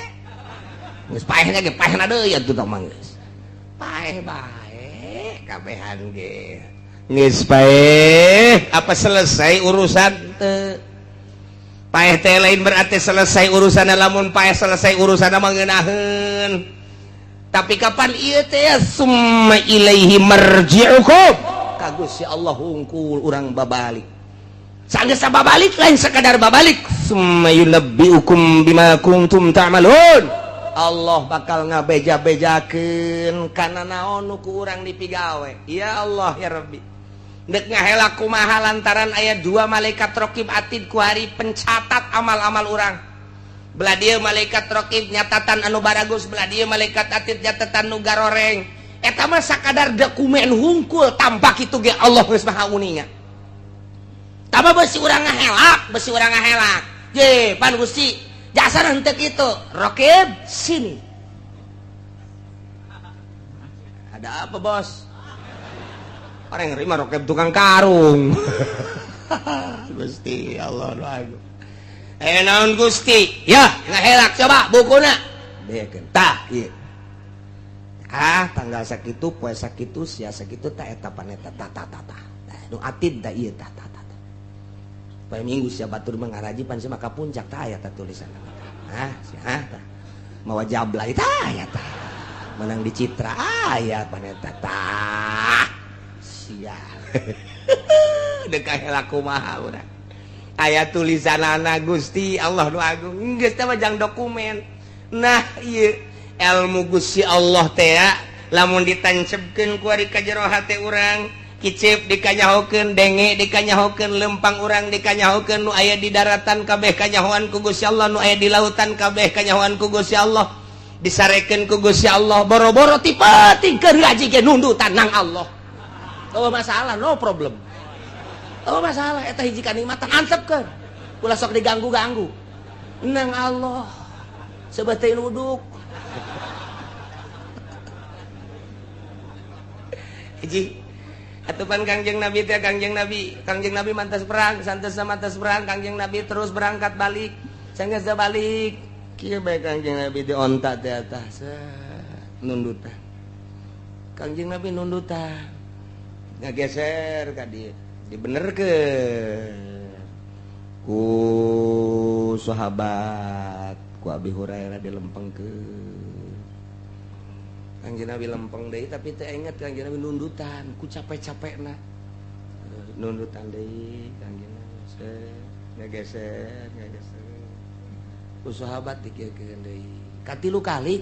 Geus paehna ge paehna deui atuh tah mah geus. Paeh bae kabehan ge. Geus paeh, apa selesai urusan teu? Paeh teh lain berarti selesai urusan, lamun paeh selesai urusan mah ngeunaheun. Tapi kapan ieu teh summa ilaihi marji'ukum. Ka Gusti Allah hungkul urang babalik. Sanggeus babalik lain sekadar babalik, summa yunabbiukum bima kuntum ta'malun. Allah bakal ngabeja-bejakeun kana naon nu ku urang dipigawe. Ya Allah ya Rabbi. Dek ngahela kumaha lantaran aya dua malaikat raqib atid ku hari pencatat amal-amal urang. Belah dieu malaikat raqib nyatatan anu baragus, belah dieu malaikat atid nyatatan nu garoreng. Eta mah sakadar dokumen hungkul tanpa kitu ge Allah geus maha uninga. Tama besi urang ngahelak, besi urang ngahelak. Ye, pan Gusti, jasa henteu kitu. Raqib sini. Ada apa, Bos? Orang yang nerima raqib tukang karung. Gusti Allah agung. Eh naon Gusti? Ya, ngahelak coba bukuna. Bekeun. Tah, ieu. Ah, tanggal sakitu, poe sakitu, sia sakitu tah eta paneta ta ta ta ta. Nu atid tah ieu tah ta ta. Poe Minggu sia batur mangaraji pan sia maka puncak tah aya tah tulisan. Ah, sia tah. Mawa jablay tah aya tah. Menang di Citra aya paneta tah. Sia. Dek kahela kumaha urang. Aya tulisanana Gusti Allah nu agung. Geus teh mah jang dokumen. Nah, ieu ilmu Gusti Allah teh lamun ditancepkeun ku ari ka jero hate urang, kicep dikanyahokeun, denge dikanyahokeun, lempang urang dikanyahokeun, nu aya di daratan kabeh kanyahoan ku Gusti Allah, nu aya di lautan kabeh kanyahoan ku Gusti Allah, disarekeun ku Gusti Allah, boro-boro ti peuting keur ngaji ge nundutan nang Allah. Oh masalah, no problem. Oh masalah eta hiji kanikmatan antepkeun. Ulah sok diganggu-ganggu. Nang Allah. Sebateuing uduk. Hiji atupan Kangjeng Nabi teh Kangjeng Nabi mantas perang, santos mantas perang, Kangjeng Nabi terus berangkat balik. Sanggeus balik, kieu bae Kangjeng Nabi di onta teh atas nundutan. Kangjeng Nabi nundutan. Ngageser ka dieu, dibenerkeun ku sahabat, Ku Abi Hurairah dilempengkeun. Kangjeng Nabi lempeng deui tapi teu inget Kangjeng Nabi nundutan ku capek-capekna. Nundutan deui Kangjeng Nabi ngageser ngageser. Ku sahabat dikieukeun deui. Katilu kali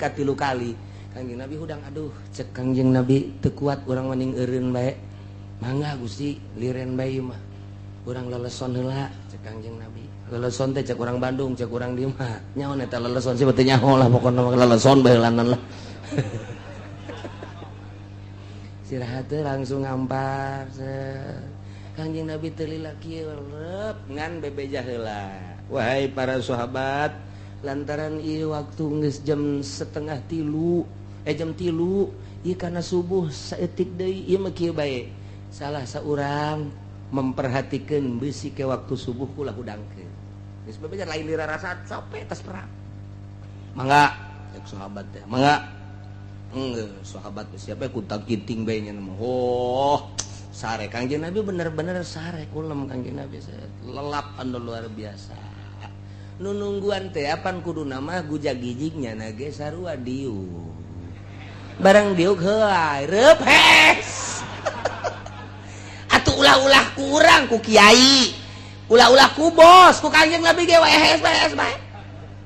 Kangjeng Nabi hudang aduh cek Kangjeng Nabi teu kuat urang mending eureun bae. Mangga Gusti liren bae mah. Urang leleson heula cek Kangjeng Nabi. Leleson teh cek urang Bandung, cek urang di mah. Nyaho eta leleson sih teu nyaho lah pokona mah leleson bae heulanan lah. Istirahat langsung ngampar. Kangjeng Nabi teu lila kieu rep ngan bebeja heula. Wahai para sahabat, lantaran ieu waktu geus jam 2:30, jam 3, ieu kana subuh saeutik deui ieu mah kieu bae. Salah saurang memperhatikan bisi ke waktu subuh ulah hudangkeun. Geus bebeja lain dirarasa capek tas perang. Mangga cek sahabat teh, mangga. Enggak, sahabat siapa kuntak kinting bae nya mah. Oh, sare Kangjeng Nabi bener-bener sare kulem Kangjeng Nabi lelap anu luar biasa. Nu nungguan teh apan kuduna mah gujagijig nya ge sarua diuk. Barang diuk heuay reup hes. Atuh ulah-ulah ku urang ku kiai. Ulah-ulah ku bos, ku Kangjeng Nabi ge wae hes bae hes bae.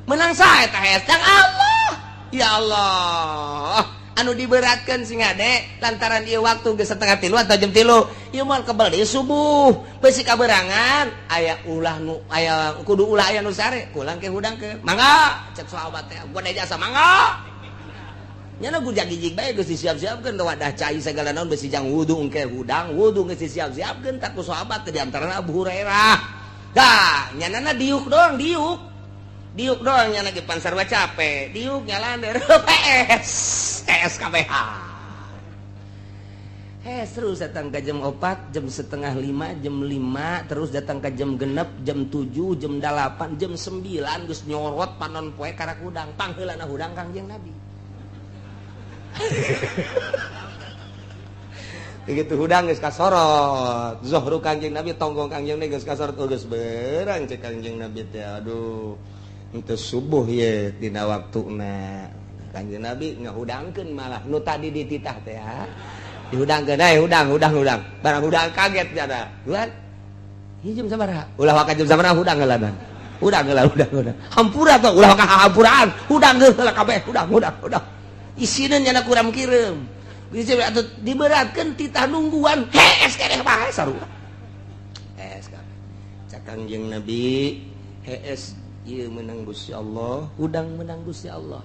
Menang sae teh hes jang Allah. Ya Allah. Anu diberatkan sing ade lantaran ieu waktu geus 2:30 atau jam 3 ieu moal kebel deui subuh beusi kaberangan aya ulah nu aya kudu ulah aya nu sare kulang ke hudang ke mangga cek sahabat teh gua jasa mangga nyana gujagijig bae geus disiap-siapkeun wadah cai sagala naon beusi jang wudu engke hudang wudu geus disiap-siapkeun tak ku sahabat teh di antarana Abu Hurairah dah nyanana diuk doang diuk doang nyana ge pan sarua capek diuk nyalander PS SKBH. Terus datang ke jam 4, jam 4:30, jam 5, terus datang ke jam 6, jam 7, jam 8, jam 9 geus nyorot panon poe karak hudang, pangheulana hudang Kangjeng Nabi. Begitu hudang geus kasorot, zuhru Kangjeng Nabi tonggong Kangjeng Nabi geus kasorot, oh geus berang cek Kangjeng Nabi teh aduh. Henteu subuh ye dina waktuna. Kangjeng Nabi ngahudangkeun malah nu tadi dititah teh ha. Dihudangkeun eh hudang hudang hudang. Barang hudang kaget jada. Duan. Ieu jam sabaraha? Ulah waka jam sabaraha hudang heula dan. Hudang heula hudang hudang. Hampura tuh ulah waka hampuraan. Hudang heula kabeh hudang hudang hudang. Isina nyana kuram kireum. Geus atuh diberatkeun titah nungguan. Hees keneh bae sarua. Hees kabeh. Cak Kangjeng Nabi hees ieu menang Gusti Allah, hudang menang Gusti Allah.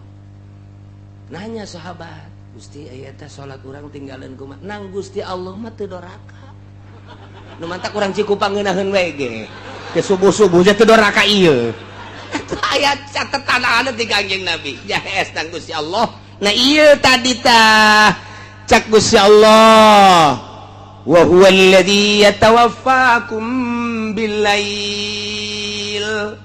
Nanya sahabat, Gusti aya teh salat urang tinggalan kumaha? Nang Gusti Allah mah teu doraka. Nu mantak urang Cikupang ngeunaheun we ge. Ke subuh-subuh teh teu doraka ieu. Eta aya catetan anu ti Kangjeng Nabi. Jahes nang Gusti Allah. Nah ieu tadi tah cak Gusti Allah. Wa huwa alladzi yatawaffakum bil-lail.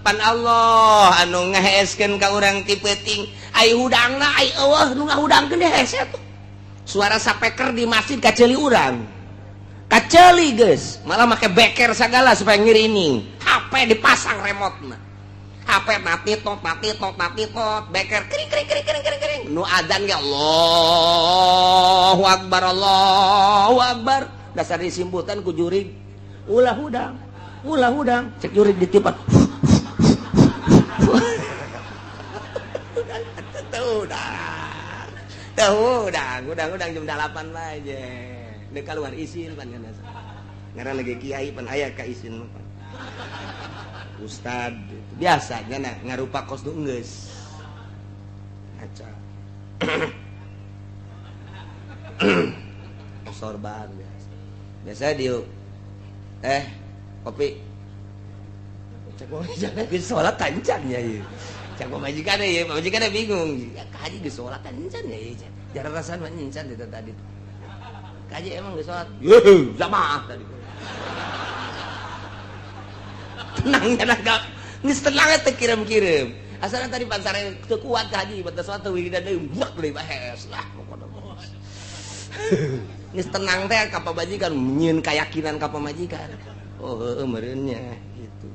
Pan Allah anu ngaheeskeun ka urang ti peuting. Ai hudangna ai eueuh nu ngahudangkeun hese tuh. Suara sapeker di masjid kaceuli urang. Kaceuli geus, malah make beker sagala supaya ngirining. HP dipasang remote-na. HP mati tot mati tot mati tot, beker kering kering kering kering kering kering. Nu adzan ge Allahu akbar Allahu akbar. Dasar disimputan ku jurig. Ulah hudang, cek jurig ditipan. Hudang, hudang jam 8 bae je. Deuk keluar isin pan ngaran lagi kiai pan aya ka isin mah pan. Ustad biasa nya ngarupa kos nu geus. Ngaca. Sorban biasa. Biasa diuk. Kopi. Cek majikan geus salat tancan nya ieu. Cek pamajikan ieu, pamajikan bingung. Ya kaji geus salat tancan ya ieu. Jarang rasaan mah encan itu tadi. Kaji emang geus salat. Yeuh, jamaah tadi. Tenang nya gak geus tenang teh kirim-kirim. Asalna tadi pansare teu kuat ka haji, batas salat wiridan deui buak deui bahes lah pokona. Geus tenang teh ka pamajikan nyieun keyakinan ka pamajikan. Oh heueuh meureun nya gitu.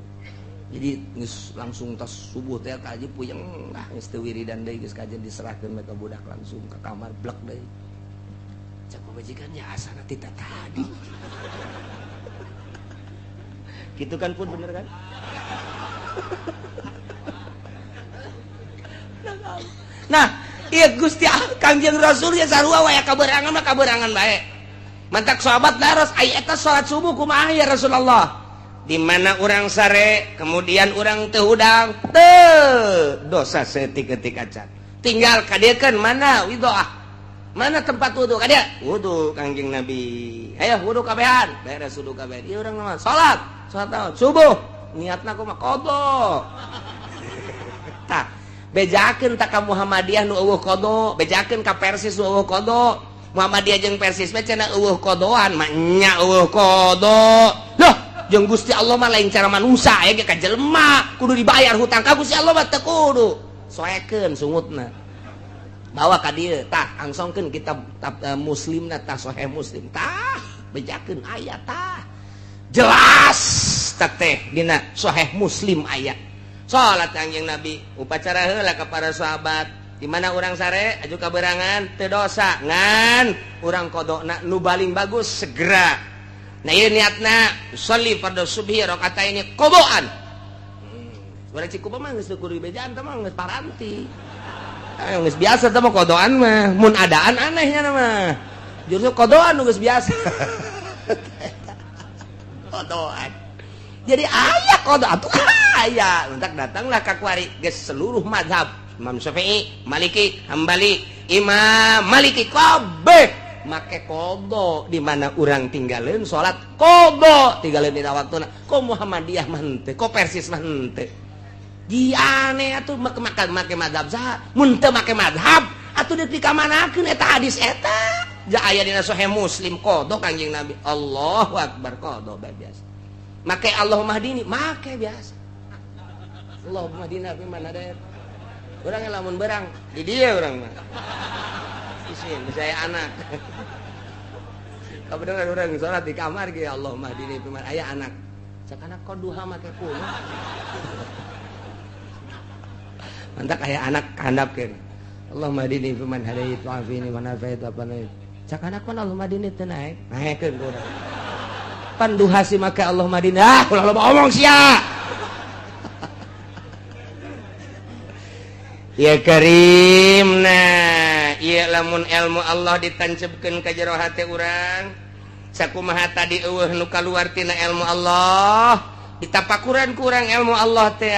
Jadi geus langsung tas subuh teh kaji puyeng lah, geus teu wiridan deui, geus kajian diserahkeun ka budak, langsung ke kamar blek deui. Cak pamajikan, ya asana ti tadi. Gitu kan pun bener kan? Nah, iya Gusti Kangjeng Rasul ya sarua wae kaberangan mah kaberangan bae. Mantak sahabat naros, ai eta salat subuh kumaha ya Rasulullah? Di mana urang sare, kemudian urang teu hudang, teu dosa saeutik-eutik acan. Tinggal kadiekeun mana widoah. Mana tempat wudu ka dia? Wudu Kangjeng Nabi. Ayo wudu kabehan, beres wudu kabehan. Ieu urang mah salat, salat naon? Subuh. Niatna kumaha? Qada. Tah, bejakeun tak ka Muhammadiyah nu eueuh qada, bejakeun ka Persis nu eueuh qada. Muhammadiyah jeung Persis mah cenah eueuh qadoan, mah nya eueuh qada. Loh, jeung Gusti Allah mah lain cara manusia ya ge ka jelema, kudu dibayar hutang ka Gusti Allah mah teu kudu. Soekeun sungutna. Bawa ka dieu, tah angsongkeun kitab Muslimna, tah Sahih Muslim, tah bejakeun aya tah. Jelas tah teh dina Sahih Muslim aya. Salat Kangjeng Nabi, upacara heula ka para sahabat. Di mana urang sare aju kaberangan teu dosa, ngan urang qadona nu paling bagus segera. Nah, ieu niatna sholli fardhu subhi rakaataini qadaan. Urang Cikupa mah geus kudu dibejaan teh mah geus paranti. Geus biasa teh mah qadaan mah, mun adaan anehnya mah. Justru qadaan nu geus biasa. Qadaan. Jadi aya qada atuh aya. Entak datanglah ka kuari geus seluruh mazhab Imam Syafi'i, Maliki, Hambali, Imam Maliki kabeh make qada. Di mana urang tinggalin salat qada, tinggalin dina waktuna. Kok Muhammadiyah mah henteu, kok Persis mah henteu. Di aneh atuh make make mazhab saha? Mun teu make mazhab atuh deuk dikamanakeun eta hadis eta? Ja aya dina Sahih Muslim qada Kangjeng Nabi. Allahu akbar, qada bae biasa. Make Allahumma hdini, make biasa. Allahumma hdina fi man hadait. Urang lamun berang di dieu urang mah. Isin saya anak. Kabeneran urang salat di kamar ge Allahumma hdini fi man aya anak. Cak anak kok duha make kumaha. Mantak aya anak kandapkeun. Allahumma hdini fi man hadait wa afini man afait apa naik. Cak anak mah Allahumma hdini teu naek. Naekeun ku urang. Pan duha si make Allahumma hdini. Ah, ulah loba omong sia. Ya Karim, nah ieu lamun ilmu Allah ditancepkeun ka jero hate urang, sakumaha tadi eueuh nu kaluar tina ilmu Allah, ditapakuran ku urang ilmu Allah teh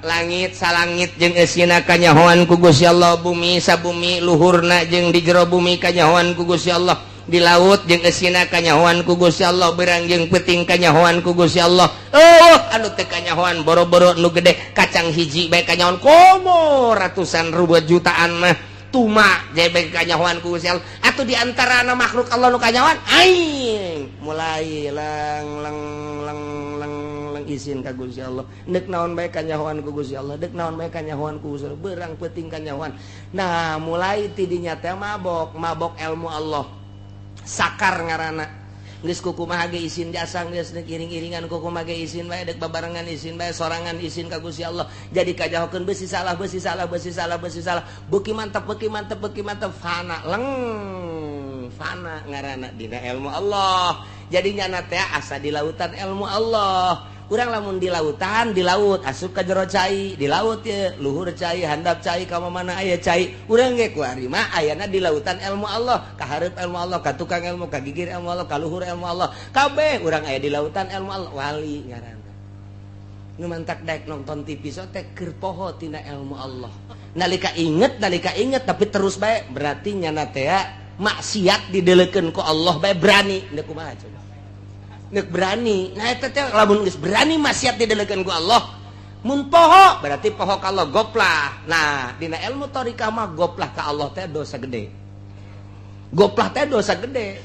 langit salangit jeung eusina kanyahoan ku Gusti Allah, bumi sabumi luhurna jeung di jero bumi kanyahoan ku Gusti Allah, di laut jeung eusina kanyahoan ku Gusti Allah, berang jeung peuting kanyahoan ku Gusti Allah. Oh, anu teu kanyahoan boro-boro nu gede, kacang hiji bae kanyahoan komo ratusan ribu jutaan mah tuma jebek kanyahoan ku Gusti Allah. Atuh di antara makhluk Allah nu kanyahoan aing mulai lang lang lang lang lang izin ka Gusti Allah, deuk naon bae kanyahoan ku Gusti Allah, deuk naon bae kanyahoan ku Gusti Allah, berang peuting kanyahoan. Nah, mulai tidinya teh mabok mabok ilmu Allah, sakar ngaranna. Geus kukumaha ge izin jasa, geus deuk iring-iringan kukumaha ge izin bae, deuk babarengan izin bae, sorangan izin ka Gusti Allah. Jadi kajahokeun beusi salah, beusi salah, beusi salah, beusi salah, beuki mantep, beuki mantep, beuki mantep, fana leng fana ngaranna dina ilmu Allah. Jadi nyana teh asa di lautan ilmu Allah. Urang lamun di lautan, di laut asup ka jero cai, di laut ye luhur cai, handap cai, ka mana aya cai. Urang ge kuari mah ayana di lautan ilmu Allah, ka hareup ilmu Allah, ka tukang ilmu, ka gigir ilmu Allah, ka luhur ilmu Allah, kabeh urang aya di lautan ilmu Allah, wali ngaranna. Nu mantak daek nonton TV so teh keur poho tina ilmu Allah. Nalika inget, nalika inget tapi terus bae, berarti nyana teh maksiat didelekeun ku Allah bae berani. Deuk kumaha coba? Nek berani. Nah, eta teh lamun geus berani maksiat didelekeun ku Allah, mun poho berarti poho ka Allah, goplah. Nah, dina ilmu thariqah mah goplah ka Allah teh dosa gede. Goplah teh dosa gede.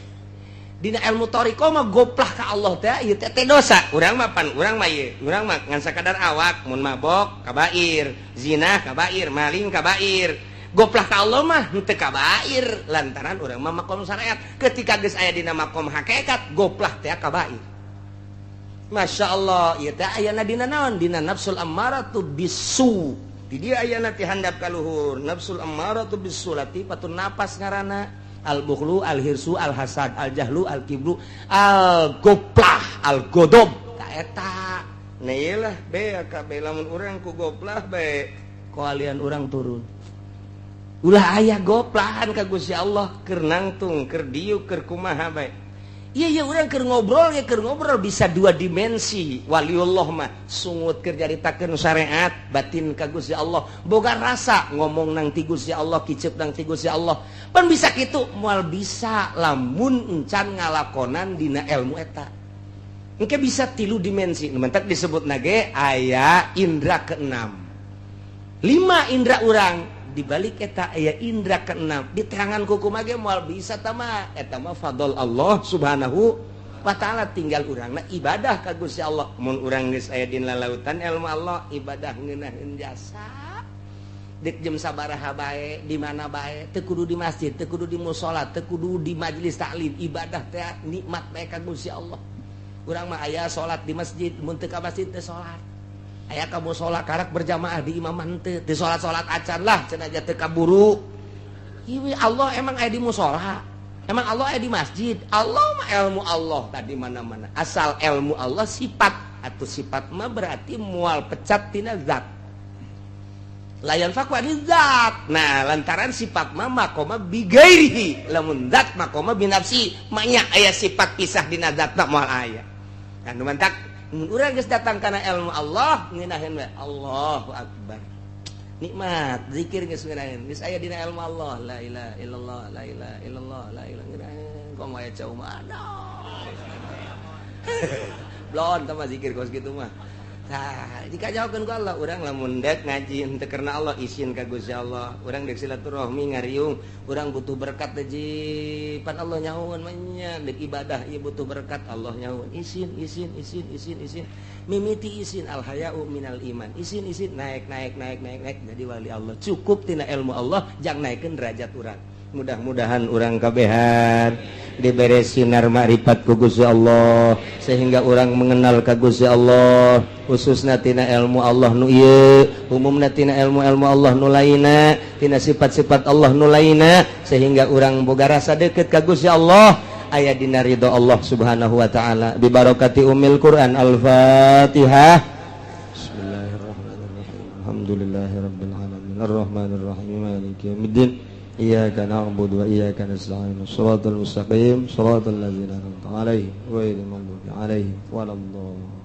Dina ilmu thariqah mah goplah ka Allah teh ieu teh teh dosa. Urang mah pan urang mah ieu, urang mah ngan sakadar awak mun mabok kabair, zina kabair, maling kabair. Goplah ka Allah mah henteu kabair lantaran urang mah makom syariat. Ketika geus aya dina makom hakikat, goplah teh kabair. Masya Allah ieu teh ayana dina naon dina nafsul ammaratu bisu di dieu ayana ti handap ka luhur nafsul ammaratu bisu latifatun napas ngaranna al bukhlu al hirsu al hasad al jahlu al kibru al goplah al godob ta eta nah ieu lah bea kabeh lamun urang ku goplah bae koalian urang turun ulah aya goplahan ka Gusti Allah keur nangtung keur diuk keur kumaha bae. Iya iya urang keur ngobrol ya keur ngobrol bisa dua dimensi waliullah mah sungut keur nyaritakeun syariat batin ka Gusti Allah boga rasa ngomong nang ti Gusti Allah kicep nang ti Gusti Allah pan bisa kitu moal bisa lamun encan ngalakonan dina ilmu eta engke bisa tilu dimensi nu mentak disebut nage aya indra keenam lima indra urang dibalik eta aya indra keenam di tangan kuku mage moal bisa tama eta mah fadl Allah subhanahu wa ta'ala tinggal urangna ibadah ka Gusti Allah mun urang geus aya dina lautan ilmu Allah ibadah ngeunaheun jasa dek jam sabaraha bae di mana bae teu kudu di masjid teu kudu di musala teu kudu di majelis taklim ibadah teh nikmat bae ka Gusti Allah urang mah aya salat di masjid mun teu ka masjid teu salat aya ka musala karak berjamaah di imaman teu teu salat-salat acan lah cenah aja teu kaburu ieu Allah emang aya di musala emang Allah aya di masjid Allah mah ilmu Allah tadi mana-mana asal ilmu Allah sifat atau sifat mah berarti mual pecat tina zat layan fakwa di zat nah lantaran sifat mah makoma bigairihi lamun zat makoma binafsi manya aya sifat pisah dina zat mah moal aya nah nu mantak mun urang geus datang kana ilmu Allah ngeunaheun we Allahu akbar nikmat zikir geus ngeunaheun geus aya dina ilmu Allah la ilaha illallah la ilaha illallah la ilaha ngeunaheun komo aya cau mah blon tah mah zikir kos kitu mah tah dikajaokeun ku Allah urang lamun dek ngaji henteu karena Allah isin ka Gusti Allah urang dek silaturahmi ngariung urang butuh berkat teh pan Allah nyahoeun mah nya dek ibadah ieu butuh berkat Allah nyahoeun isin isin isin isin isin mimiti isin al haya'u minal iman isin isin naik naik naik naik naik jadi wali Allah cukup tina ilmu Allah jang naikeun derajat urang mudah-mudahan urang kabehan dibere sinar makrifat ku Gusti Allah sehingga urang mengenal ka Gusti Allah khususna tina ilmu Allah nu ieu umumna tina ilmu-ilmu Allah nu lainna tina sifat-sifat Allah nu lainna sehingga urang boga rasa deket ka Gusti Allah aya dina ridho Allah Subhanahu wa taala bi barakati umil Quran. Al-Fatihah. Bismillahirrahmanirrahim. Alhamdulillahirabbil alamin arrahmanirrahim maliki yaumiddin. Iyyaka na'budu wa iyyaka nasta'in. Shiratal mustaqim, shiratal ladzina an'amta 'alaihim ghairil maghdubi 'alaihim waladdallin.